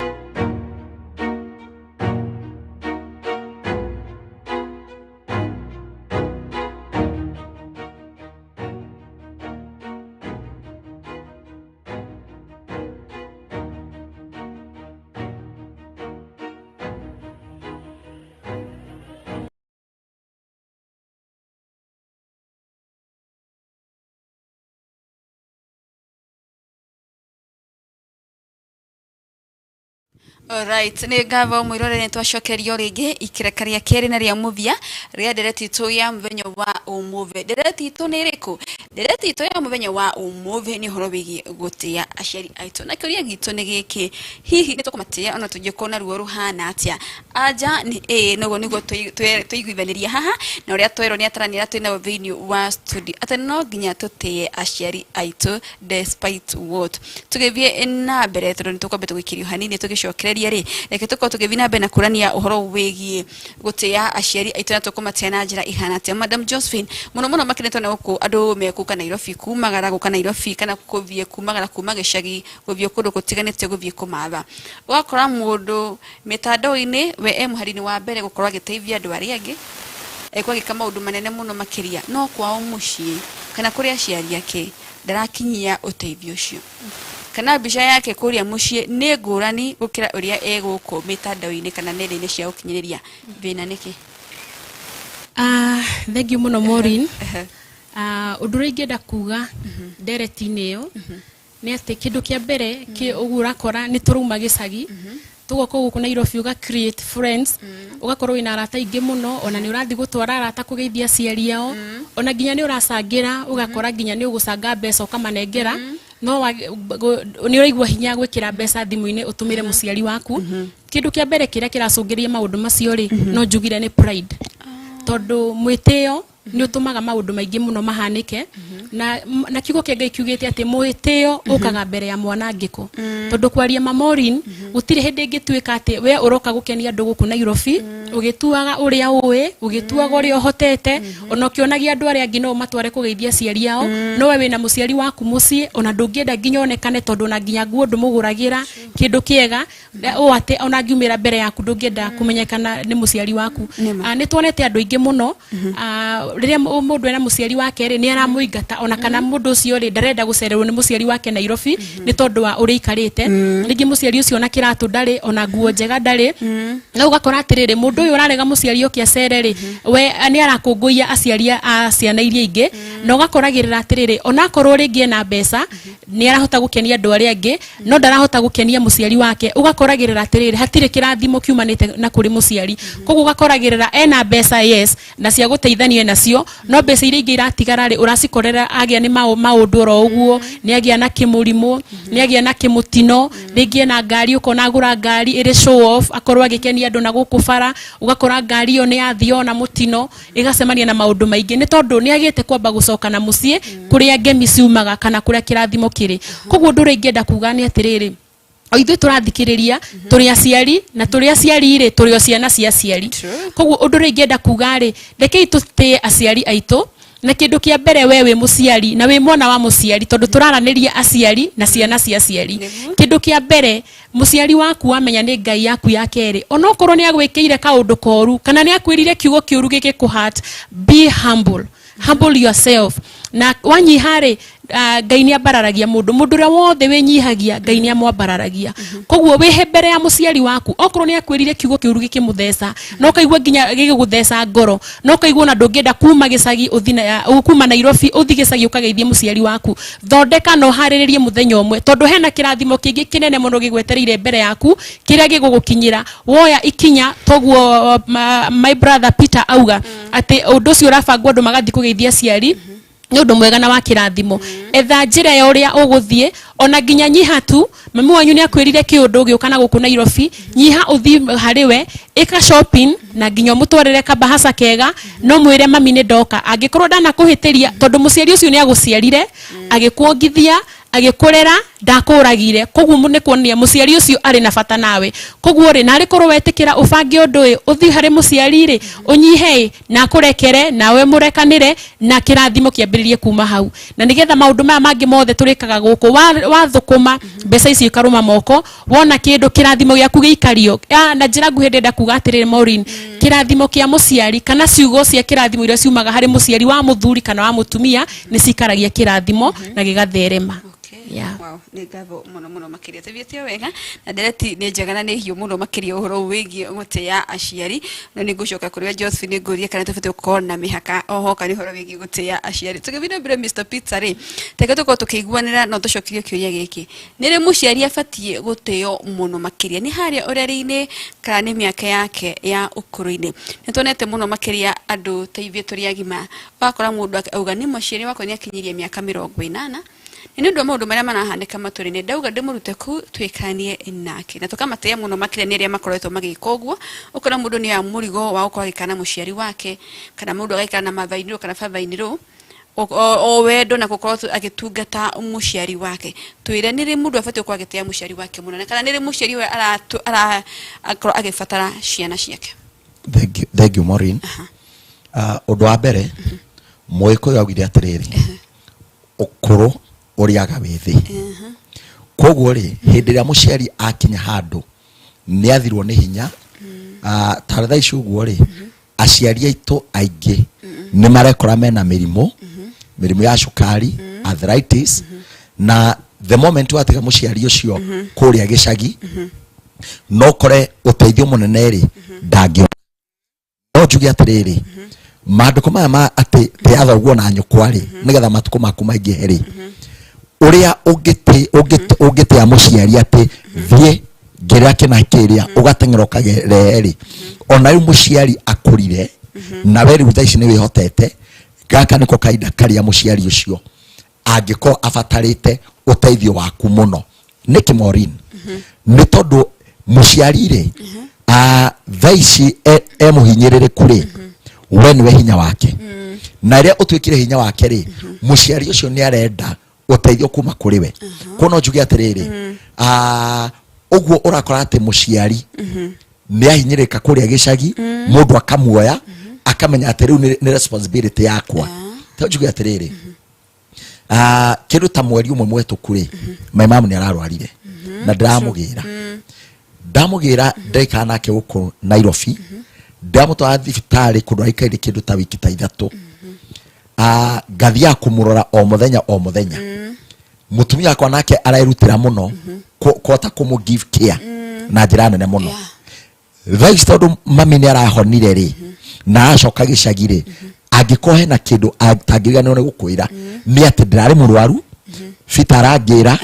Alright, nĩ ngatho mwĩrore nĩ twacokerio rĩngĩ ikĩreka rĩa kerĩ na rĩa mũthia rĩa ndereti itũ ya mũthenya wa ũmũthĩ. Ndereti itũ nĩ ĩrĩkũ? Ndereti itũ ya mũthenya wa ũmũthĩ nĩ ũhoro wĩgiĩ gũtĩa aciari aitũ, na kĩũria gitũ nĩ gĩkĩ: hihi nĩ tũkũmatĩa ona tũngĩkorwo na ruo rũhana atĩa? Anja nĩ ĩĩ, noguo nĩguo tũiguithanĩria haha na ũrĩa twerwo nĩ atarani arĩa twĩnao thĩinĩ wa studio atĩ no nginya tũtĩe aciari aitũ despite what. Tũgĩthiĩ na mbere tondũ nĩ tũkwambia tũgĩkirio hanini tũgĩcokereria rĩ, reke tũkorwo tũgĩthiĩ na mbere na kũrania ũhoro wĩgiĩ gũtĩa aciari aitũ na tũkũmatĩa na njĩra ihana atĩa. Madam Josephine, mũno mũno makĩria twana gũkũ andũ mekũka Nairobi, kumagara gũka Nairobi kana kũthiĩ kumagara kuma gĩcagi gũthiĩ kũndũ gũtiganĩte gũthiĩ kũmatha, ũgakora mũndũ mĩtandao-inĩ we e mũhari-inĩ wa mbere gũkorwo agĩteithia andũ arĩa angĩ, agĩka maũndũ manene mũno makĩria, no kwao mũciĩ kana kũrĩ aciari ake ndarakinyia ũteithio ũcio, kana mbica yake kũrĩa mũciĩ nĩ ngũrani gũkĩra ũrĩa egũkũ mĩtandao-inĩ kana nenda-inĩ cia ũkinyanĩria. Thĩna nĩkĩ? Thank you mũno Maureen. Ũndũ ũrĩa ingĩenda kuga ndereti-inĩ ĩyo nĩ atĩ kĩndũ kĩa mbere kĩ ũguo ũrakora nĩ tũrauma gĩcagi tũgoka gũkũ Nairobi, ũga create friends, ũgakorwo wĩna arata aingĩ mũno, ona nĩ ũrathiĩ gũtwara arata kũgeithia aciari ao, ona nginya nĩ ũracangĩra, ũgakora nginya nĩ ũgũcanga mbeca ũkamanengera, no nĩ ũraigua hinya gwĩkĩra mbeca thimũ-inĩ ũtũmĩre mũciari waku. Kĩndũ kĩa mbere kĩrĩa kĩracũngĩrĩria maũndũ macio rĩ, no njugire nĩ pride, tondũ mwĩtĩo nĩ ũtũmaga maũndũ maingĩ mũno mahanĩke, na kiugo kĩa Ngai kiugĩte atĩ mwĩtĩo ũkaga mbere ya mwanangĩko, tondũ kwaria ma Maureen gũtirĩ hĩndĩ ĩngĩtuĩka atĩ we ũroka gũkenia andũ gũkũ Nairobi ũgĩtuaga ũrĩa ũĩ, ũgĩtuaga ũrĩa ũhotete, ona ũkĩonagia andũ arĩa angĩ no ũmatware kũgeithia aciari ao, no we wĩna mũciari waku mũciĩ ona ndũngĩenda nginya onekane, tondũ ona nginya nguo ndũmũgũragĩra kĩndũ kĩega ũũ atĩ ona ngiumĩra mbere yaku ndũngĩenda kũmenyekana nĩ mũciari waku. Nĩ tuonete andũ aingĩ mũno, Rĩrĩa mũndũ ena mũciari wake rĩ, nĩ aramũingata, ona kana mũndũ ũcio rĩ, ndarenda gũcererwo nĩ mũciari wake Nairobi nĩ tondũ wa ũrĩa aikarĩte. Rĩngĩ mũciari ũcio ona kĩratũ ndarĩ, ona nguo njega ndarĩ, na ũgakora atĩrĩrĩ, mũndũ ũyũ ũrarega mũciari oke acere rĩ, we nĩ arakũngũiya aciari a ciana iria ingĩ. Na ũgakoragĩrĩra atĩrĩrĩ, onakorwo rĩngĩ ena mbeca, nĩ arahota gũkenia andũ arĩa angĩ, no ndarahota gũkenia mũciari wake. Ũgakoragĩrĩra atĩrĩrĩ, hatirĩ kĩrathimo kiumanĩte na kũrĩ mũciari. Koguo ũgakoragĩrĩra ena mbeca, yes, na cia gũteithania nacio, no mbeca iria ingĩ iratigara rĩ, ũracikorera agĩa nĩ maũndũ oro ũguo, nĩ agĩa na kĩmũrimũ, nĩ agĩa na kĩmũtino. Rĩngĩ ena ngari, ũkona agũra ngari ĩrĩ show off, akorwo agĩkenia andũ na gũkũ bara, ũgakora ngari ĩyo nĩ yathiĩ ona mũtino, ĩgacemania na maũndũ maingĩ, nĩ tondũ nĩ agĩte kwamba gũcoka na mũciĩ kũrĩa ngemi ciumaga kana kũrĩa kĩrathimo kĩrĩ. Koguo ũndũ ũrĩa ingĩenda kuga nĩ atĩrĩrĩ, o ithuĩ tũrathikĩrĩria tũrĩ aciari, na tũrĩ aciari rĩ, tũrĩ o ciana cia aciari. Koguo ũndũ ũrĩa ingĩenda kuga rĩ, rekei tũtĩe aciari aitũ. Na kĩndũ kĩa mbere, we wĩ mũciari na wĩ mwana wa mũciari, tondũ tũraranĩria aciari na ciana cia aciari, kĩndũ kĩa mbere, mũciari waku wamenya nĩ Ngai yaku ya kerĩ. Onokorwo nĩ agwĩkĩire kaũndũ koru kana nĩ akwĩrire kiugo kĩũru gĩgĩkũhat, be humble, humble yourself. Na wanyiha rĩ, Ngai nĩ ambararagia mũndũ. Mũndũ ũrĩa wothe wĩnyihagia, Ngai nĩ amwambararagia. Koguo wĩhe mbere ya mũciari waku. Okorwo nĩ akwĩrire kiugo kĩũru gĩkĩmũtheca, na ũkaigua nginya gĩgĩgũtheca ngoro, na ũkaigua ona ndũngĩenda kuma gĩcagi ũthi kuma Nairobi ũthi gĩcagi ũkageithie mũciari waku, thondeka na ũharĩrĩrie mũthenya ũmwe, tondũ hena kĩrathimo kĩngĩ kĩnene mũno gĩgwetereire mbere yaku, kĩrĩa gĩgũgũkinyĩra woya ikinya. Toguo my brother Peter auga atĩ ũndũ ũcio ũrabangwo andũ magathiĩ kũgeithia aciari nĩ ũndũ mwega na wa kĩrathimo. Etha njĩra ya ũrĩa ũgũthiĩ, ona nginya nyiha tu. Mami wanyu nĩ akwĩrire kĩũndũ ũgĩũka na gũkũ Nairobi, nyiha ũthiĩ harĩ we, ĩka shopping na nginya ũmũtwarĩre kabahaca kega, no mwĩre, "Mami, nĩ ndoka, angĩkorwo ndanakũhĩtĩria," tondũ mũciari ũcio nĩ agũciarire, agĩkuongithia, agĩkũrera, ndakũragire. Koguo nĩ kuonania mũciari ũcio arĩ na bata nawe. Koguo rĩ, narĩ korwo wetĩkĩra ũbange ũndũ ĩ, ũthiĩ harĩ mũciari rĩ, ũnyihe ĩ, na akũrekere, nawe mũrekanĩre, na kĩrathimo kĩambĩrĩrie kuma hau. Na nĩgetha maũndũ maya mangĩ mothe tũrĩkaga gũkũ, wathũkũma mbeca icio ikarũma moko, wona kĩndũ kĩrathimo gĩaku gĩikario. Na njĩra nguhĩ ndĩrenda kuga atĩrĩrĩ, Maureen, kĩrathimo kĩa mũciari kana ciugo cia kĩrathimo iria ciumaga harĩ mũciari wa mũthuri kana wa mũtumia nĩ cikaragia kĩrathimo na gĩgatherema. Yeah. Wow, nĩ ngatho mũno mũno makĩria. Tũthiĩte wega na ndereti nĩ njega na nĩ hiũ mũno makĩria ũhoro ũyũ wĩgiĩ gũtĩa aciari. No nĩ ngũcoka kũrĩ we Josephine, ngũrie kana tũbatiĩ gũkorwo na mĩhaka oho kana ũhoro wĩgiĩ gũtĩa aciari. Tũgĩthiĩ na mbere, Mr. Peter rĩ, reke tũkorwo tũkĩiguanĩra no tũcokerie kĩũria gĩkĩ: nĩ rĩ mũciari abatiĩ gũtĩo mũno makĩria, nĩ harĩa ũreri-inĩ kana nĩ mĩaka yake ya ũkũrũ-inĩ? Nĩ tuonete mũno makĩria andũ ta ithuĩ tũrĩ agima, ũgakora mũndũ auga nĩ mũciari wakwa nĩ akinyirie mĩaka 80, nĩ ũndũ wa maũndũ marĩa marahanĩka matũra-inĩ, ndauga ndĩmũrute kũu twĩkanie nake, na tũkamatĩĩa mũno makĩria nĩ arĩa makoretwo magĩka ũguo. Ũkona mũndũ nĩ oya mũrigo wa gũkorwo agĩikara na mũciari wake, kana mũndũ agaikara na mother-in-law kana father-in-law, o wendo na gũkorwo agĩtungata mũciari wake. Twĩre nĩ rĩ mũndũ abatiĩ gũkorwo agĩtĩa mũciari wake mũno, na kana nĩ rĩ mũciari we arakorwo agĩbatara ciana ciake? Thank you, thank you, Maureen. Ũndũ wa mbere, Mũgĩkũyũ augire atĩrĩrĩ, ũkũrũ ũrĩaga wĩthĩ. Koguo rĩ, hĩndĩ ĩrĩa mũciari akinya handũ nĩ athirwo nĩ hinya, ta thaa ici ũguo rĩ, aciari aitũ aingĩ nĩ marekora mena mĩrimũ, mĩrimũ ya cukari, arthritis, na the moment watiga mũciari ũcio kũrĩa gĩcagi, no kore ũteithio mũnene rĩ ndangĩona. No njuge atĩrĩrĩ, maandĩko maya ma atĩ tĩa thoguo na nyũkwa rĩ, nĩgetha matukũ maku maingĩhe rĩ, ũrĩa ũngĩtĩa mũciari atĩ thiĩ ngĩrĩa kĩna kĩrĩa ũgateng'era ũkagerehe rĩ, ona rĩu mũciari akũrire na we rĩu thaa ici nĩ wĩhotete, gaka nĩko kahinda karĩa mũciari ũcio angĩkorwo abatarĩte ũteithio waku mũno. Nĩkĩ, Maureen? Nĩ tondũ mũciari rĩ, thaa ici e mũhinyĩrĩrĩku rĩ, we nĩwe hinya wake, na rĩrĩa ũtuĩkire hinya wake rĩ, mũciari ũcio nĩ arenda ũteithio kuma kũrĩ we. Koguo no njuge atĩrĩrĩ, ũguo ũrakora atĩ mũciari nĩ ahinyĩrĩka kũrĩa gĩcagi, mũndũ akamuoya akamenya atĩ rĩu nĩ responsibility yakwa. Ta njuge atĩrĩrĩ, kĩndũ ta mweri ũmwe mũhetũku rĩ, my mom nĩ ararwarire na ndĩramũgĩra, ndamũgĩra, ndĩraikara nake gũkũ Nairobi, ndĩramũtwara thibitarĩ kũndũ araikaire kĩndũ ta wiki ta 3. Ngathiaga kũmũrora o mũthenya o mũthenya. Mũtumia wakwa nake arerutĩra mũno kũhota kũmũ give care na njĩra nene mũno. Thaa ici tondũ mami nĩ arahonire rĩ, na acoka gĩcagi rĩ, angĩkorwo hena kĩndũ atangĩriganĩrwo nĩ gũkwĩra nĩ atĩ ndĩrarĩ mũrwaru, Bita arangĩra,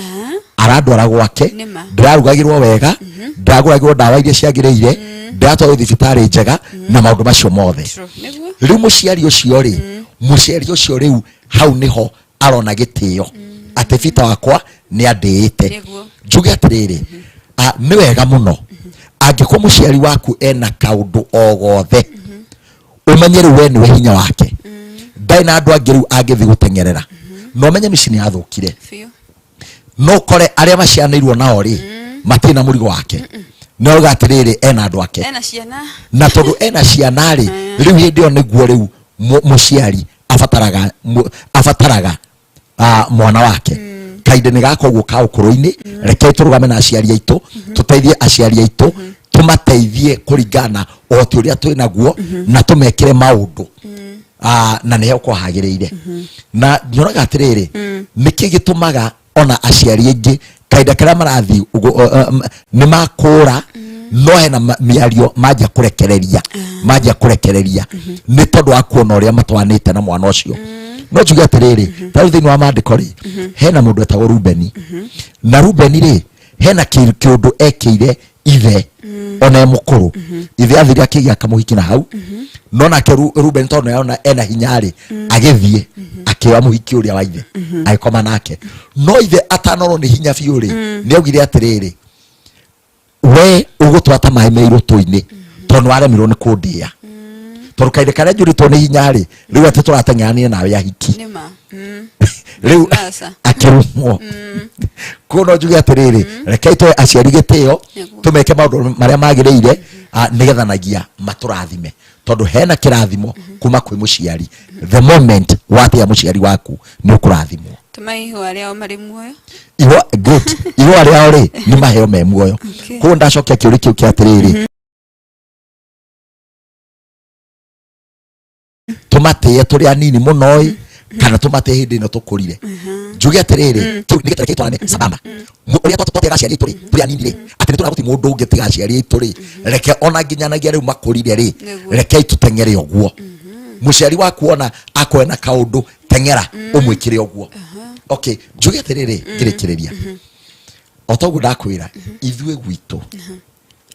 arandwara gwake. Nĩma. Ndĩrarugagĩrwo wega, ndĩragũragĩrwo ndawa iria ciagĩrĩire, ndĩratwarwo thibitarĩ njega na maũndũ macio mothe. True. Nĩguo. Rĩu mũciari ũcio rĩ, mũciari ũcio rĩu hau nĩho arona gĩtĩo atĩ Bita wakwa nĩ andĩĩte. Nĩguo. Njuge atĩrĩrĩ, nĩ wega mũno angĩkorwo mũciari waku ena kaũndũ o gothe, ũmenye rĩu we nĩwe hinya wake, ndarĩ na andũ angĩ rĩu angĩthiĩ gũteng'erera, na ũmenye mĩciĩ nĩ yathũkire. Biũ. No ũkore arĩa macianĩirwo nao rĩ, matirĩ na mũrigo wake, no uga atĩrĩrĩ, ena andũ ake. Ena ciana. Na tondũ ena ciana rĩ, rĩu hĩndĩ ĩyo nĩguo rĩu mũciari abataraga abataraga mwana wake. Kahinda nĩ gaka ũguo ka ũkũrũ-inĩ, rekei tũrũgame na aciari aitũ, tũteithie aciari aitũ, tũmateithie kũringana na ũhoti ũrĩa twĩ naguo, na tũmekĩre maũndũ na nĩho kwahagĩrĩire. Na nyonaga atĩrĩrĩ, nĩkĩ gĩtũmaga ona aciari aingĩ kahinda karĩa marathiĩ nĩ makũra, no hena mĩario manjia kũrekereria, manjia kũrekereria nĩ tondũ wa kuona ũrĩa matwanĩte na mwana ũcio. No njuge atĩrĩrĩ, ta rĩu thĩinĩ wa maandĩko rĩ, hena mũndũ etagwo Rubeni, na Rubeni rĩ, hena kĩũndũ ekĩire ithe ona e mũkũrũ. Ithe athire akĩgĩa kamũhiki na hau, no nake Rubeni tondũ nĩarona ena hinya rĩ, agĩthiĩ akĩoya mũhiki ũrĩa wa ithe, agĩkoma nake. No ithe atanorwo nĩ hinya biũ rĩ, nĩ augire atĩrĩrĩ, we ũgũtwara ta maĩ me irũtũ-inĩ, tondũ nĩwaremirwo nĩ kũndĩa, tondũ kahinda karĩa njũrĩtwo nĩ hinya rĩ, rĩu atĩ tũrateng'erania nawe ahiki. Nĩma. Rĩu Aca. akĩrumwo. Koguo no njuge atĩrĩrĩ, rekei tũhe aciari gĩtĩo, Nĩguo. tũmeke maũndũ marĩa magĩrĩire, nĩgetha nagia matũrathime, tondũ hena kĩrathimo kuma kwĩ mũciari. The moment watĩa mũciari waku, nĩ ũkũrathimwo. Tũma ihũa rĩao marĩ muoyo. Ihũa, good, ihũa rĩao rĩ, nĩ maheo me muoyo. Okay. Koguo ndacokia kĩũria kĩu kĩa atĩrĩrĩ, tũmatĩe tũrĩ anini mũno ĩ, kana tũmatĩe hĩndĩ ĩno tũkũrire? Njuge atĩrĩrĩ, kĩu nĩ gĩtaro twarane sambamba. Ũrĩa twatĩaga aciari aitũ rĩ tũrĩ anini rĩ, atĩ nĩ tũrona gũtirĩ mũndũ ũngĩ tiga aciari aitũ rĩ, reke ona nginyanagia rĩu makũrire rĩ, Nĩguo. rekei tũteng'ere ũguo. Mũciari waku ona akorwo na kaũndũ, teng'era ũmwĩkĩre ũguo. Okay, njuge atĩrĩrĩ, ngĩrĩkĩrĩria o ta ũguo ndakwĩra, ithuĩ gwitũ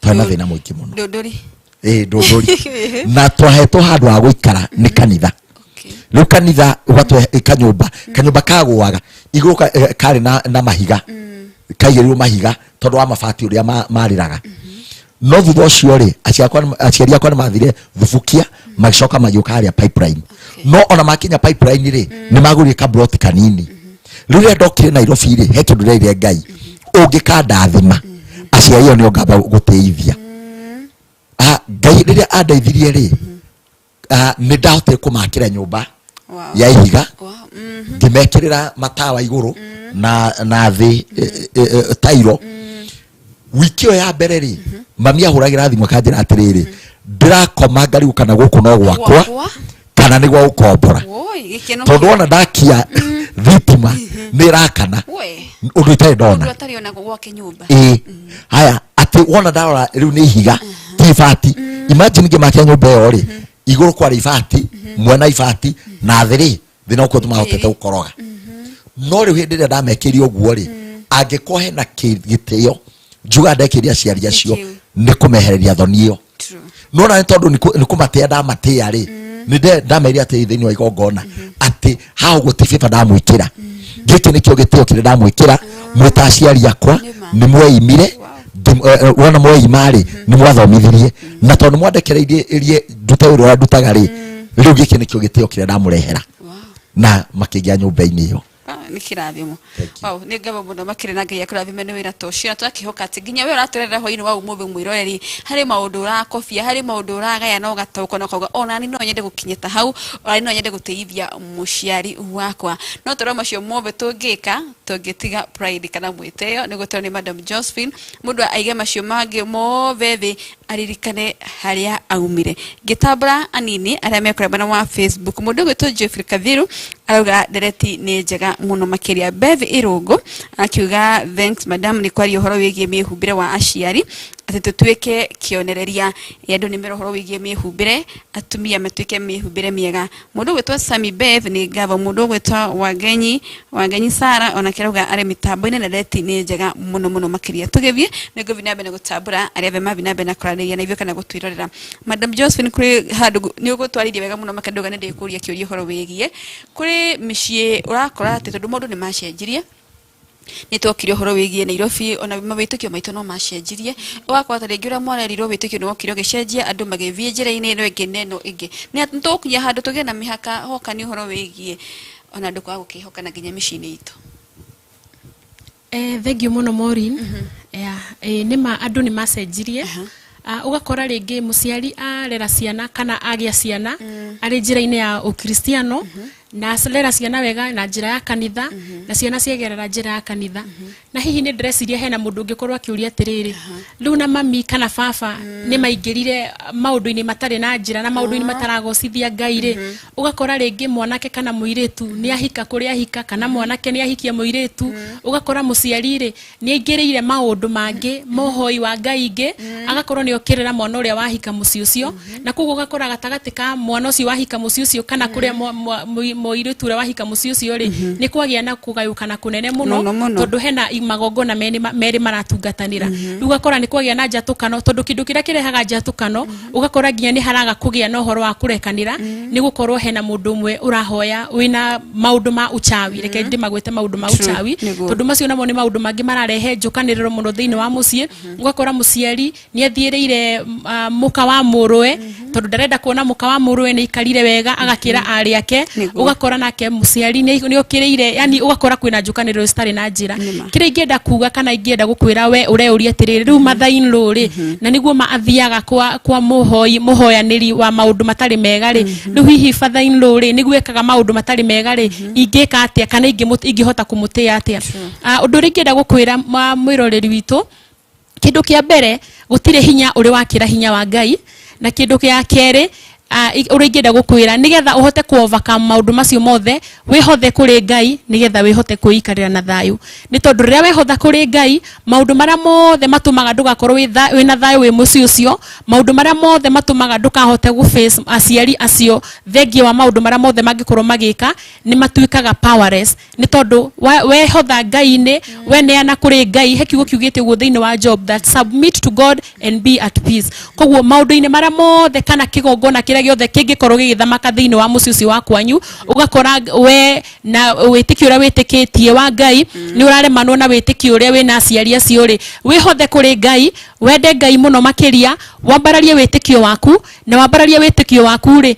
twarĩ na thĩna mũingĩ mũno. Ndũndũri. Ĩĩ, ndũndũri, na twahetwo handũ ha gũikara nĩ kanitha. Okay. Rĩu kanitha ũgatũhe kanyũmba, kanyũmba kagũaga igũrũ, karĩ na mahiga, kaigĩrĩirwo mahiga tondũ wa mabati ũrĩa marĩraga. No thutha ũcio rĩ, aciari akwa nĩ mathire Thubukia, magĩcoka magĩũka harĩa Pipeline. No ona makinya Pipeline rĩ, nĩ magũrire kabloti kanini. Rĩu rĩrĩa ndokire Nairobi rĩ, he kĩndũ ndĩraire Ngai, ũngĩkandathima, aciari ao nĩo ngamba gũtĩithia. Ngai rĩrĩa andeithirie rĩ, nĩ ndahotire kũmakĩra nyũmba ya ihiga. Ngĩmekĩrĩra matawa igũrũ na thĩ tairo. Wiki ĩyo ya mbere rĩ, mami ahũragĩra thimũ akanjĩra atĩrĩrĩ, ndĩrakoma ngarigwo kana gũkũ no gwakwa Gwakwa? kana nĩ gwa gũkombora. Woi, gĩkeno. Tondũ wona ndakia thitima nĩ ĩrakana, We. ũndũ itarĩ ndona. Ũndũ atarĩ ona gwake nyũmba. Ĩĩ, haya, atĩ wona ndarora rĩu nĩ ihiga ti ibati. Imagine ngĩmakia nyũmba ĩyo rĩ, igũrũ kwarĩ ibati, mwena ibati, na thĩ rĩ, thĩ no kuo tũmahotete gũkoroga. No rĩu hĩndĩ ĩrĩa ndamekĩire ũguo rĩ, angĩkorwo hena gĩtĩo njuga ndekĩire aciari acio, kĩu. Nĩ kũmehereria thoni ĩyo. True. No na nĩ tondũ nĩ kũmatĩa ndamatĩa rĩ, nĩ ndamerire atĩ thĩinĩ wa igongona atĩ haha ũguo ti bĩba ndamwĩkĩra, gĩkĩ nĩkĩo gĩtĩo kĩrĩa ndamwĩkĩra mwĩ ta aciari akwa. Nĩma. Nĩ mweimire. Wona mweima rĩ, nĩ mwathomithirie, na tondũ nĩ mwandekereirie ndute wĩra ũrĩa ndutaga rĩ, rĩu gĩkĩ nĩkĩo gĩtĩo kĩrĩa ndamũrehera. Na makĩingĩra nyũmba-inĩ ĩyo. Ah, Nĩ kĩrathimo. Thank you. Wow, nĩ ngatho mũno makĩria na Ngai akũrathime nĩ wĩra ta ũcio. Na tũgakĩhoka atĩ nginya we ũratũrerera hwaĩ-inĩ wa ũmũthĩ mwĩroreri, harĩ maũndũ ũrakobia, harĩ maũndũ ũragaya na ũgataũkwo na ũkauga onani no nyende gũkinya ta hau, onani no nyende gũtĩithia mũciari wakwa. No tũrĩ macio mothe tũngĩka, tũngĩtiga pride kana mwĩtĩo, nĩguo tũrĩ nĩ Madam Josephine, mũndũ aige macio mangĩ mothe thĩ, aririkane harĩa aumire. Ngĩtambũra anini arĩa mekũrĩa mwena wa Facebook, mũndũ ũgwĩtwo Geoffrey Kathiru arauga ndereti nĩ njega mũno makĩria. Bev Irũngũ akiuga thanks madam nĩ kwaria ũhoro wĩgiĩ mĩhumbĩre wa aciari, atĩ tũtuĩke kĩonereria. Andũ nĩ mera ũhoro wĩgiĩ mĩhumbĩre, atumia matuĩke mĩhumbĩre mĩega. Mũndũ ũgwĩtwo Sami Bev nĩ ngatho. Mũndũ ũgwĩtwo Wangenyi Sara onake arauga arĩ mĩtambo-inĩ na ndereti nĩ njega mũno mũno makĩria. Tũgĩthiĩ nĩ ngũthiĩ na mbere na gũtambũra arĩa othe mathiĩ na mbere na kwaranĩria na ithuĩ kana gũtwĩrorera. Madam Josephine, kũrĩ handũ nĩ ũgũtwarĩria wega mũno makĩria, ndauga nĩ ndĩkũria kĩũria ũhoro wĩgiĩ kũrĩ mĩciĩ ũrakora atĩ tondũ maũndũ nĩ macenjirie, nĩ twokire ũhoro wĩgiĩ Nairobi, ona mawĩtĩkio maitũ no macenjirie, ũgakora ta rĩngĩ ũrĩa mwarerirwo wĩtĩkio nĩ wokire ũgĩcenjia, andũ magĩthiĩ njĩra-inĩ ĩno ĩngĩ na ĩno ĩngĩ. Nĩ tũgũkinya handũ tũgĩe na mĩhaka hoka nĩ ũhoro wĩgiĩ ona andũ kwaga gũkĩhokana nginya mĩciĩ-inĩ itũ. Thank you mũno Maureen. Yeah, nĩ ma andũ nĩ macenjirie. Ũgakora rĩngĩ mũciari arera ciana kana agĩa ciana arĩ njĩra-inĩ ya ũkristiano, na arera ciana wega na njĩra ya kanitha, na ciana ciagerera njĩra ya kanitha. Na hihi nĩ ndĩreciria hena mũndũ ũngĩkorwo akĩũria atĩrĩrĩ, rĩu na mami kana baba nĩ maingĩrire maũndũ-inĩ matarĩ na njĩra na maũndũ-inĩ mataragocithia Ngai rĩ, ũgakora rĩngĩ mwanake kana mũirĩtu nĩ ahika kũrĩa ahika, kana mwanake nĩ ahikia mũirĩtu, ũgakora mũciari rĩ nĩ aingĩrĩire maũndũ mangĩ mohoi wa Ngai ingĩ, agakorwo nĩ okĩrĩra mwana ũrĩa wahika mũciĩ ũcio, na koguo ũgakora gatagatĩ ka mwana ũcio wahika mũciĩ ũcio kana kũrĩa mũirĩtu ũrĩa wahika mũciĩ ũcio rĩ, nĩ kwagĩa na kũgayũkana kũnene mũno, Mũno, mũno. tondũ hena magongona merĩ maratungatanĩra. Rĩu ũgakora nĩ kwagĩa na njatũkano, tondũ kĩndũ kĩrĩa kĩrehaga njatũkano, ũgakora nginya nĩ haraga kũgĩa na ũhoro wa kũrekanĩra, nĩ gũkorwo hena mũndũ ũmwe ũrahoya wĩna maũndũ ma uchawi. Reke ndĩmagwĩte maũndũ ma uchawi, tondũ macio namo nĩ maũndũ mangĩ mararehe njũkanĩrĩro mũno thĩinĩ wa mũciĩ. Ũgakora mũciari nĩ athiĩrĩire mũka wa mũrũwe, tondũ ndarenda kuona mũka wa mũrũwe nĩ aikarire wega, agakĩra arĩ ake. Ũgakora nake mũciari nĩ okĩrĩire, yani ũgakora kwĩna njũkanĩrĩro citarĩ na njĩra. Kĩrĩa ingĩenda kuga kana ingĩenda gũkwĩra we ũreũria atĩrĩrĩ, rĩu mother in law rĩ, na nĩguo ma athiaga kwa mũhoi mũhoyanĩri wa maũndũ matarĩ mega rĩ, rĩu hihi father in law rĩ, nĩguo ekaga maũndũ matarĩ mega rĩ, ingĩka atĩa kana ingĩhota kũmũtĩĩa atĩa? Ũndũ ũrĩa ingĩenda gũkwĩra mwĩroreri witũ, kĩndũ kĩa mbere, gũtirĩ hinya ũrĩ wakĩra hinya wa Ngai. Na kĩndũ kĩa kerĩ, ũrĩa ingĩenda gũkwĩra, nĩgetha ũhote ku overcome maũndũ macio mothe, wĩhothe kũrĩ Ngai, nĩgetha wĩhote kwĩikarĩra na thayũ. Nĩ tondũ rĩrĩa wehotha kũrĩ Ngai, maũndũ marĩa mothe matũmaga ndũgakorwo wĩna thayũ wĩ mũciĩ ũcio, maũndũ marĩa mothe matũmaga ndũkahote gũ face aciari acio, thengia wa maũndũ marĩa mothe mangĩkorwo magĩka, nĩ matuĩkaga powerless. Nĩ tondũ wehotha Ngai-inĩ, weneana kũrĩ Ngai, he kiugo kiugĩte ũguo thĩinĩ wa Job, that submit to God and be at peace. Koguo maũndũ-inĩ marĩa mothe kana kĩgongona kĩrĩa gĩothe kĩngĩkorwo gĩgĩthamaka thĩinĩ wa mũciĩ ũcio wa kwanyu, ũgakora we na wĩtĩkio ũrĩa wĩtĩkĩtie wa Ngai nĩ ũraremanwo na wĩtĩkio ũrĩa wĩna aciari acio rĩ, wĩhothe kũrĩ Ngai, wende Ngai mũno makĩria, wambararie wĩtĩkio waku, na wambararie wĩtĩkio waku rĩ,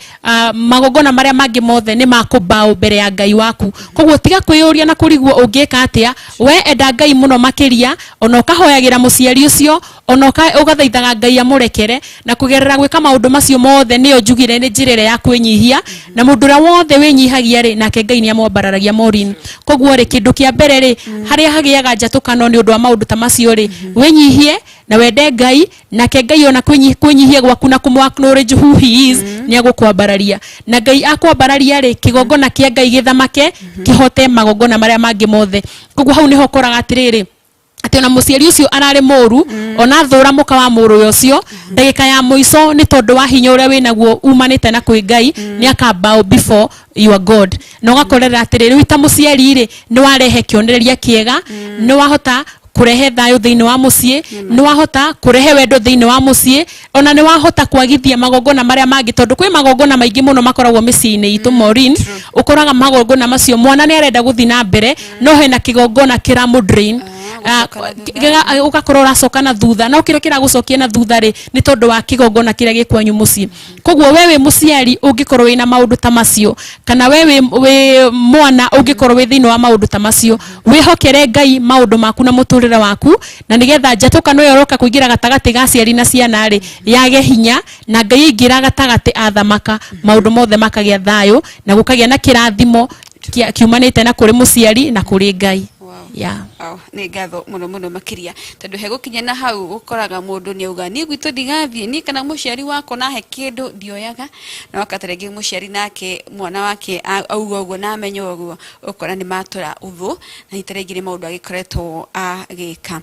magongona marĩa mangĩ mothe nĩ makũmbaũ mbere ya Ngai waku. Koguo tiga kwĩyũria na kũrigwo ũngĩka atĩa, we enda Ngai mũno makĩria, ona ũkahoyagĩra mũciari ũcio, ona ũgathaithaga Ngai amũrekere, na kũgerera gwĩka maũndũ macio mothe nĩyo njugire nĩ njĩra ĩrĩa ya kwĩnyihia, na mũndũ ũrĩa wothe wĩnyihagia rĩ, nake Ngai nĩ amwambararagia Maureen. Koguo rĩ, kĩndũ kĩa mbere rĩ, harĩa hagĩaga njatũkano nĩ ũndũ wa maũndũ ta macio rĩ, wĩnyihie na wende Ngai, nake Ngai ona kwĩnyihia gwaku na kũmũ acknowledge who he is, nĩ agũkwambararia. Na Ngai akwambararia rĩ, kĩgongona kĩa Ngai gĩthamake, kĩhote magongona marĩa mangĩ mothe. Koguo hau nĩho ũkoraga atĩrĩrĩ, atĩ ona mũciari ũcio ararĩ mũru, ona thũra mũka wa mũrũwe ũcio, ndagĩka ya mũico nĩ tondũ wa hinya ũrĩa wĩnaguo umanĩte na kwĩ Ngai, nĩ aka bow before your God. Na ũgakorera atĩrĩrĩ, rĩu ta mũciari rĩ, nĩ warehe kĩonereria kĩega, nĩ wahota kũrehe thayũ thĩinĩ wa mũciĩ, nĩ wahota kũrehe wendo thĩinĩ wa mũciĩ, ona nĩ wahota kwagithia magongona marĩa mangĩ, tondũ kwĩ magongona maingĩ mũno makoragwo mĩciĩ-inĩ itũ Maureen. Ũkoraga magongona macio mwana nĩ arenda gũthiĩ na mbere, no hena kĩgongona kĩramũ drain. Gũcoka na thutha. Ũgakorwo ũracoka na thutha, no kĩrĩa kĩragũcokia na thutha rĩ, nĩ tondũ wa kĩgongona kĩrĩa gĩ kwanyu mũciĩ. Koguo we wĩ mũciari ũngĩkorwo wĩna maũndũ ta macio, kana we wĩ mwana ũngĩkorwo wĩ thĩinĩ wa maũndũ ta macio, wĩhokere Ngai maũndũ maku na mũtũrĩre waku, na nĩgetha njatũkano ĩyo ĩroka kũingĩra gatagatĩ ga aciari na ciana rĩ, yage hinya, na Ngai aingĩra gatagatĩ athamaka, maũndũ mothe makagĩa thayũ na gũkagĩa na kĩrathimo kiumanĩte na kũrĩ mũciari na kũrĩ Ngai. Wow. Yeah. Wow, nĩ ngatho mũno mũno makĩria, tondũ he gũkinya na hau ũkoraga mũndũ nĩ auga niĩ gwitũ ndigathiĩ, niĩ kana mũciari wakwa nahe kĩndũ ndioyaga, na wakati rĩngĩ mũciari nake mwana wake auga ũguo na amenya ũguo, ũkora nĩ matũra ũthũ, na hita rĩngĩ nĩ maũndũ agĩkoretwo agĩka.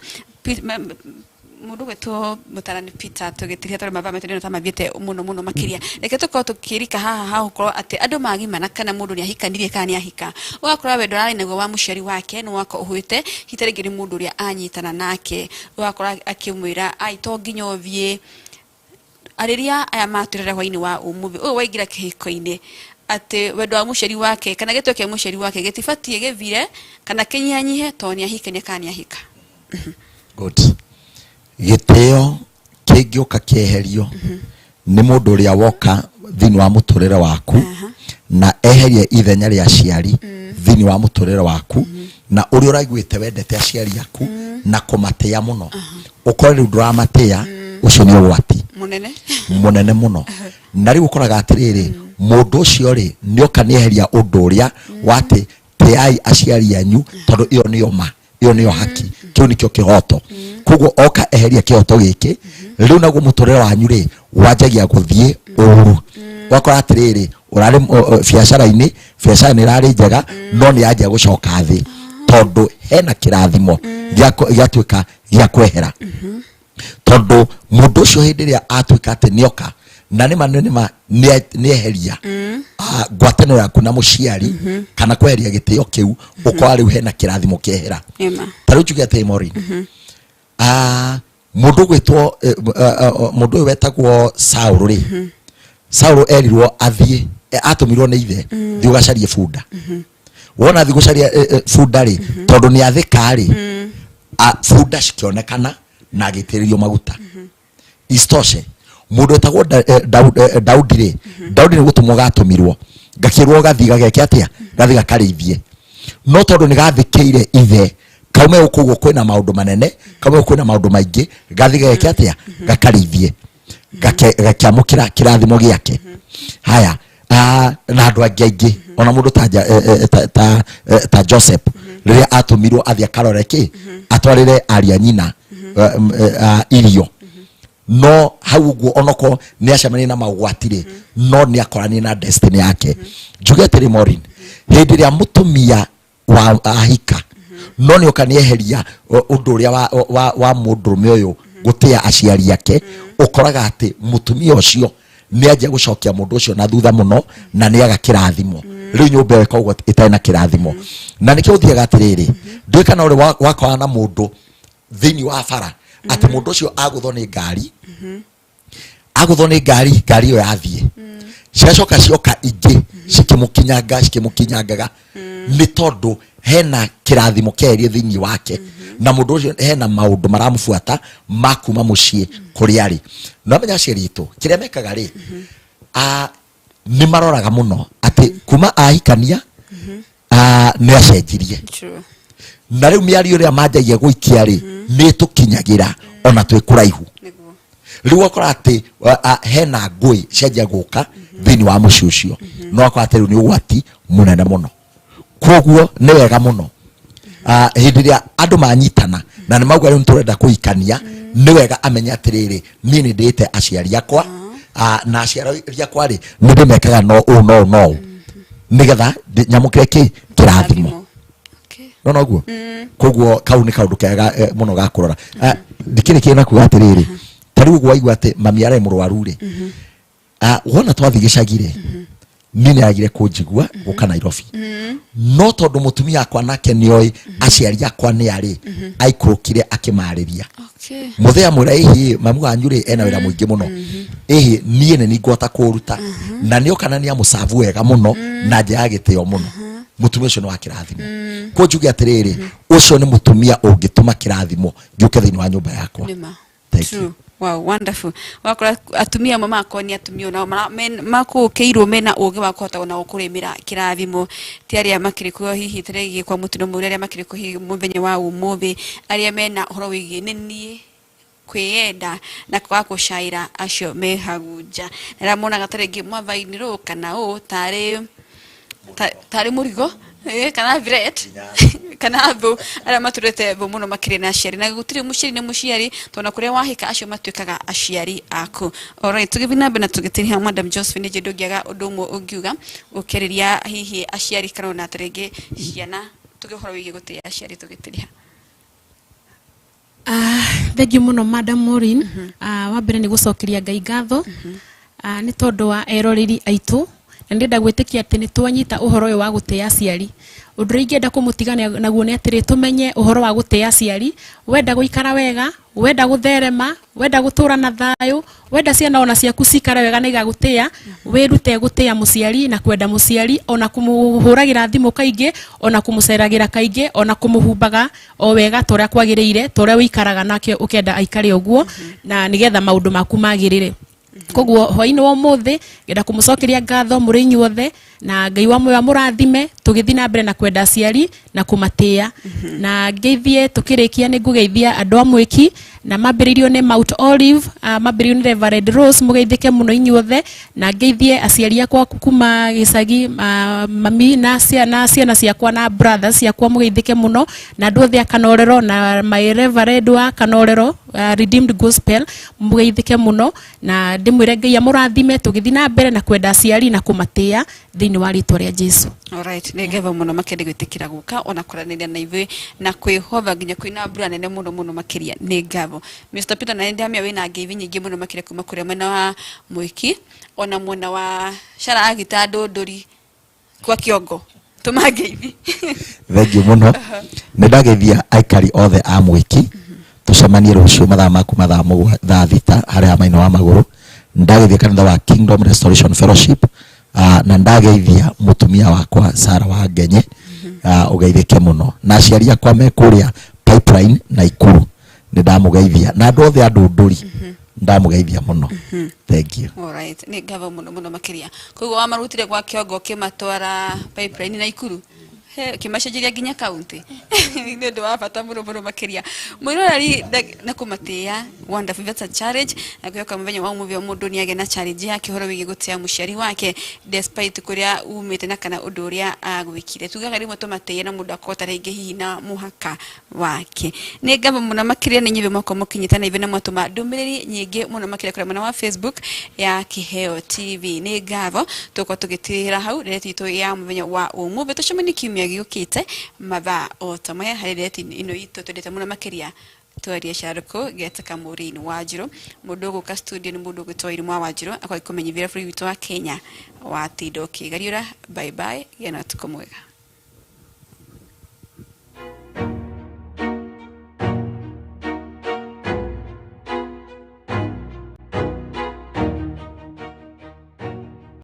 Mũndũ gwĩtwo mũtarani Peter, tũgĩtiria tondũ mathaa maitũ ndĩrona ta mathiĩte mũno mũno makĩria, reke tũkorwo tũkĩrika haha ha gũkorwo atĩ andũ magimana kana mũndũ nĩ ahikanirie kana nĩ ahika, ũgakora wendo ararĩ naguo wa mũciari wake nĩ wako ũhwĩte, hita rĩngĩ nĩ mũndũ ũrĩa anyitana nake, ũgakora akĩmwĩra ai to nginya ũthiĩ. Arĩria aya matũrĩra hwainĩ wa ũmũthĩ ũyũ waingĩra kĩhiko-inĩ atĩ wendo wa mũciari wake kana gĩtĩo kĩa mũciari wake gĩtibatiĩ gĩthire kana kĩnyihanyihe tondũ nĩ ahikania kana nĩ ahika. Good. Gĩtĩo kĩngĩũka kĩeherio nĩ mũndũ ũrĩa woka thĩinĩ wa mũtũrĩre waku na eherie ithenya rĩa aciari thĩinĩ wa mũtũrĩre waku, na ũrĩa ũraiguĩte wendete aciari aku na kũmatĩa mũno, ũkore rĩu ndũramatĩa, ũcio nĩ ũgwati mũnene mũnene mũno. Na rĩu ũkoraga atĩrĩrĩ, mũndũ ũcio rĩ nĩoka nĩeheria ũndũ ũrĩa wa atĩ tĩai aciari anyu, tondũ ĩyo nĩyo ma, ĩyo nĩyo haki, kĩu nĩkĩo kĩhoto. Koguo oka eheria kĩhoto gĩkĩ, rĩu naguo mũtũrĩre wanyu rĩ wanjagia gũthiĩ ũru. Ũgakora atĩrĩrĩ, ũrarĩ biacara-inĩ, biacara nĩ ĩrarĩ njega, no nĩ yanjia gũcoka thĩ, tondũ hena kĩrathimo gĩatuĩka gĩa kwehera, tondũ mũndũ ũcio hĩndĩ ĩrĩa atuĩka atĩ nĩoka na nĩma nĩma nĩeheria ngwatanĩro yaku na mũciari kana kweheria gĩtĩo kĩu, ũkora rĩu hena kĩrathimo kĩehera. Ema. Ta rĩu njuge atĩ Maureen, mũndũ ũgwĩtwo mũndũ ũyũ wetagwo Saũlũ rĩ, Saũlũ erirwo athiĩ, atũmirwo nĩ ithe, thiĩ ũgacarie bunda. Wona athiĩ gũcaria bunda rĩ, tondũ nĩ athĩka rĩ, bunda cikĩonekana na agĩitĩrĩrio maguta. Isitoshe mũndũ wetagwo Daudi rĩ, Daudi nĩ gũtũmwo gatũmirwo, gakĩrwo gathiĩ gageke atĩa, gathiĩ gakarĩithie, no tondũ nĩ gathĩkĩire ithe, kaume gũkũ ũguo kwĩna maũndũ manene, kaume gũkũ kwĩna maũndũ maingĩ, gathiĩ gageke atĩa, gakarĩithie, gakĩamũkĩra kĩrathimo gĩake. Haya, na andũ angĩ aingĩ, ona mũndũ ta Joseph rĩrĩa atũmirwo athiĩ akarore kĩ, atwarĩre ariũ a nyina irio, no hau ũguo onokorwo nĩ acemanirie na maũgwati rĩ, no nĩ akoranire na destiny yake. Njuge atĩrĩ Maureen, hĩndĩ ĩrĩa mũtumia wa ahika no nĩ oka nĩeheria ũndũ ũrĩa wa mũndũrũme ũyũ gũtĩa aciari ake, ũkoraga atĩ mũtumia ũcio nĩ anjia gũcokia mũndũ ũcio na thutha mũno, na nĩ aga kĩrathimo. Rĩu nyũmba ĩyo ĩkoragwo ĩtarĩ na kĩrathimo. Na nĩkĩo ũthiaga atĩrĩrĩ, ndiũĩ kana ũrĩ wakorana na mũndũ thĩinĩ wa bara atĩ mũndũ ũcio agũthwo nĩ ngari, agũthwo nĩ ngari, ngari ĩyo yathiĩ, ciacoka cioka ingĩ cikĩmũkinyanga, cikĩmũkinyangaga, nĩ tondũ hena kĩrathimo kĩeherie thĩinĩ wake, na mũndũ ũcio hena maũndũ maramũbuata ma kuma mũciĩ kũrĩa arĩ. No menya aciari aitũ kĩrĩa mekaga rĩ, nĩ maroraga mũno atĩ kuma ahikania, nĩ acenjirie. Na rĩu mĩario ĩrĩa manjagia gũikia rĩ, nĩ ĩtũkinyagĩra ona twĩ kũraihu. Rĩu ũgakora atĩ hena ngũĩ cianjia gũka thĩinĩ wa mũciĩ ũcio, no ũgakora atĩ rĩu nĩ ũgwati mũnene mũno. Koguo nĩ wega mũno hĩndĩ ĩrĩa andũ manyitana na nĩ mauga rĩu nĩ tũrenda kũhikania, nĩ wega amenye atĩrĩrĩ, niĩ nĩ ndĩĩte aciari akwa, na aciari akwa rĩ nĩ ndĩmekaga no ũũ no ũũ no ũũ, nĩgetha nyamũkĩre kĩ kĩrathimo. No noguo. Koguo kau nĩ kaũndũ kega mũno ga kũrora. Ndikĩrĩ kĩna kuga atĩrĩrĩ, ta rĩu ũguo waigua atĩ mami arĩ mũrwaru rĩ, wona twathiĩ gĩcagi rĩ, niĩ nĩ agire kũnjigua gũka Nairobi, no tondũ mũtumia akwa nake nĩoĩ aciari akwa nĩ arĩ, aikũrũkire akĩmarĩria. Mũthee amwĩra, ĩhĩ mamu wanyu rĩ ena wĩra mũingĩ mũno, ĩhĩ niĩ nĩ ningũhota kũũruta, na nĩoka na nĩamũcabu wega mũno na njĩra ya gĩtĩo mũno. Mutumia ucio ni wa kirathimo. Ko njuge atiriri, ucio ni mutumia ungituma kirathimo ngiuke thiini wa nyumba yakwa. Thank you. Wow, wonderful. Wakora atumia mama akwa ni atumia nao makukiirwo mena ugi wa kuhota ona kurimira kirathimo ti aria makiri kuo hihi taregi kwa mutino muri aria makiri kuo hihi muthenya wa umuthi aria mena uhoro wigie ni nie kwiyenda na kwa kucaira acio me hagunja na aria monaga taregi mwathaini ru kana u tari tari murigo kana threat kana thu aria maturite thu muno makiri na aciari na gutiri muciari ni muciari tona kuria wahika acio matuikaga aciari aku. Alright, tugithi na mbere na tugitiriha Madam Josephine nje ndungiaga undu umwe ungiuga ukiriria hihi aciari kana ona tarigi ciana tugihoro wigie gutia aciari tugitiriha. Thank you muno Madam Maureen. Wa mbere ni gucokeria Ngai ngatho ni tondu wa eroreri aitu na ndenda gwitikia ati ni twanyita uhoro uyu wa gutia aciari. Undu ingenda kumutiga naguo ni atiri tumenye uhoro wa gutia aciari, wenda guikara wega, wenda gutherema, wenda gutura na thayo, wenda ciana ona ciaku cikare wega na igagutia, wirute gutia muciari na kwenda muciari ona kumuhuragira thimu kaingi, ona kumuceragira kaingi, ona kumuhumbaga o wega toria kwagiriire, toria wikaraga nake ukenda aikare uguo na nigetha maundu maku magirire. Koguo hwaini wa umuthi ngenda kumucokeria ngatho muri inyuothe na Ngai wa muoyo amurathime tugithi na mbere na kwenda aciari na kumatia. Na ngeithie tukirikia ni ngugeithia andu a Mwiki na mambiririo ni Mount Olive, mambiririo ni Reverend Rose, mugeithike muno inyuothe na ngeithie aciari akwa kuma gicagi, mami na ciana ciakwa na brothers ciakwa mugeithike muno na andu othe a Kanorero na my Reverend wa Kanorero Redeemed Gospel mugeithike muno na ndimwire Ngai amurathime tugithi na mbere na kwenda aciari na kumatia thiini wa ritwa ria Jesu. Alright, ni ngetha muno makendi gwitikira guka ona kuraniria na ithuĩ na kwihotha nginya kwina mbura nene muno muno makiria ni ngatho. Mr Peter na ndamia wina ngeithi nyingi muno makiria kuma kuria mwena wa Mwiki ona mwena wa Sharagita Ndunduri kwa Kiongo tuma ngeithi. Thank you muno. Ni ndageithia aikari othe a Mwiki. Tucemanie rucio mathaa maku mathaa thaa 6 haria hama-inĩ wa magũrũ. Ndageithia kanitha wa Kingdom Restoration Fellowship. Na ndageithia mutumia wakwa Sara wa Ngenye, ugeithike muno na aciari akwa me kuria Pipeline na Ikuru ni ndamugeithia na andu othe a Ndunduri ndamugeithia muno. Thank you. Alright, ni ngatho muno muno makiria. Koguo wamarutire gwa Kiongo kimatwara Pipeline na Ikuru kimacenjeria nginya county ni undu wa bata muno muno makiria mwiroreri na kumatia. Wonderful, that's a challenge na kuyoka muthenya wa umuthi mundu ni age na challenge yake uhoro wigie gutia muciari wake despite kuria umite na kana undu uria agwikire tugaga rimwe tumatie na mundu akota ringi hihi na muhaka wake. Ni ngatho muno makiria ni nyithe mwako mukinyita na ithe na mwatuma ndumiriri nyingi muno makiria kuria mwena wa Facebook ya Kiheo TV. Ni ngatho tuko tugitirira hau ndereti itu ya muthenya wa umuthi tucemanie kiumia giukite mathaa o ta maya hari ndereti ino itu twendete muno makiria twaria Sharuko getaka Maureen Wanjiru mundu guka studio ni mundu gwitwo Irimo wa Wanjiru akwa ikumenyithia bũrũri witũ wa Kenya watinda ũkĩgariũra. Bye bye, gĩa na ũtukũ mwega.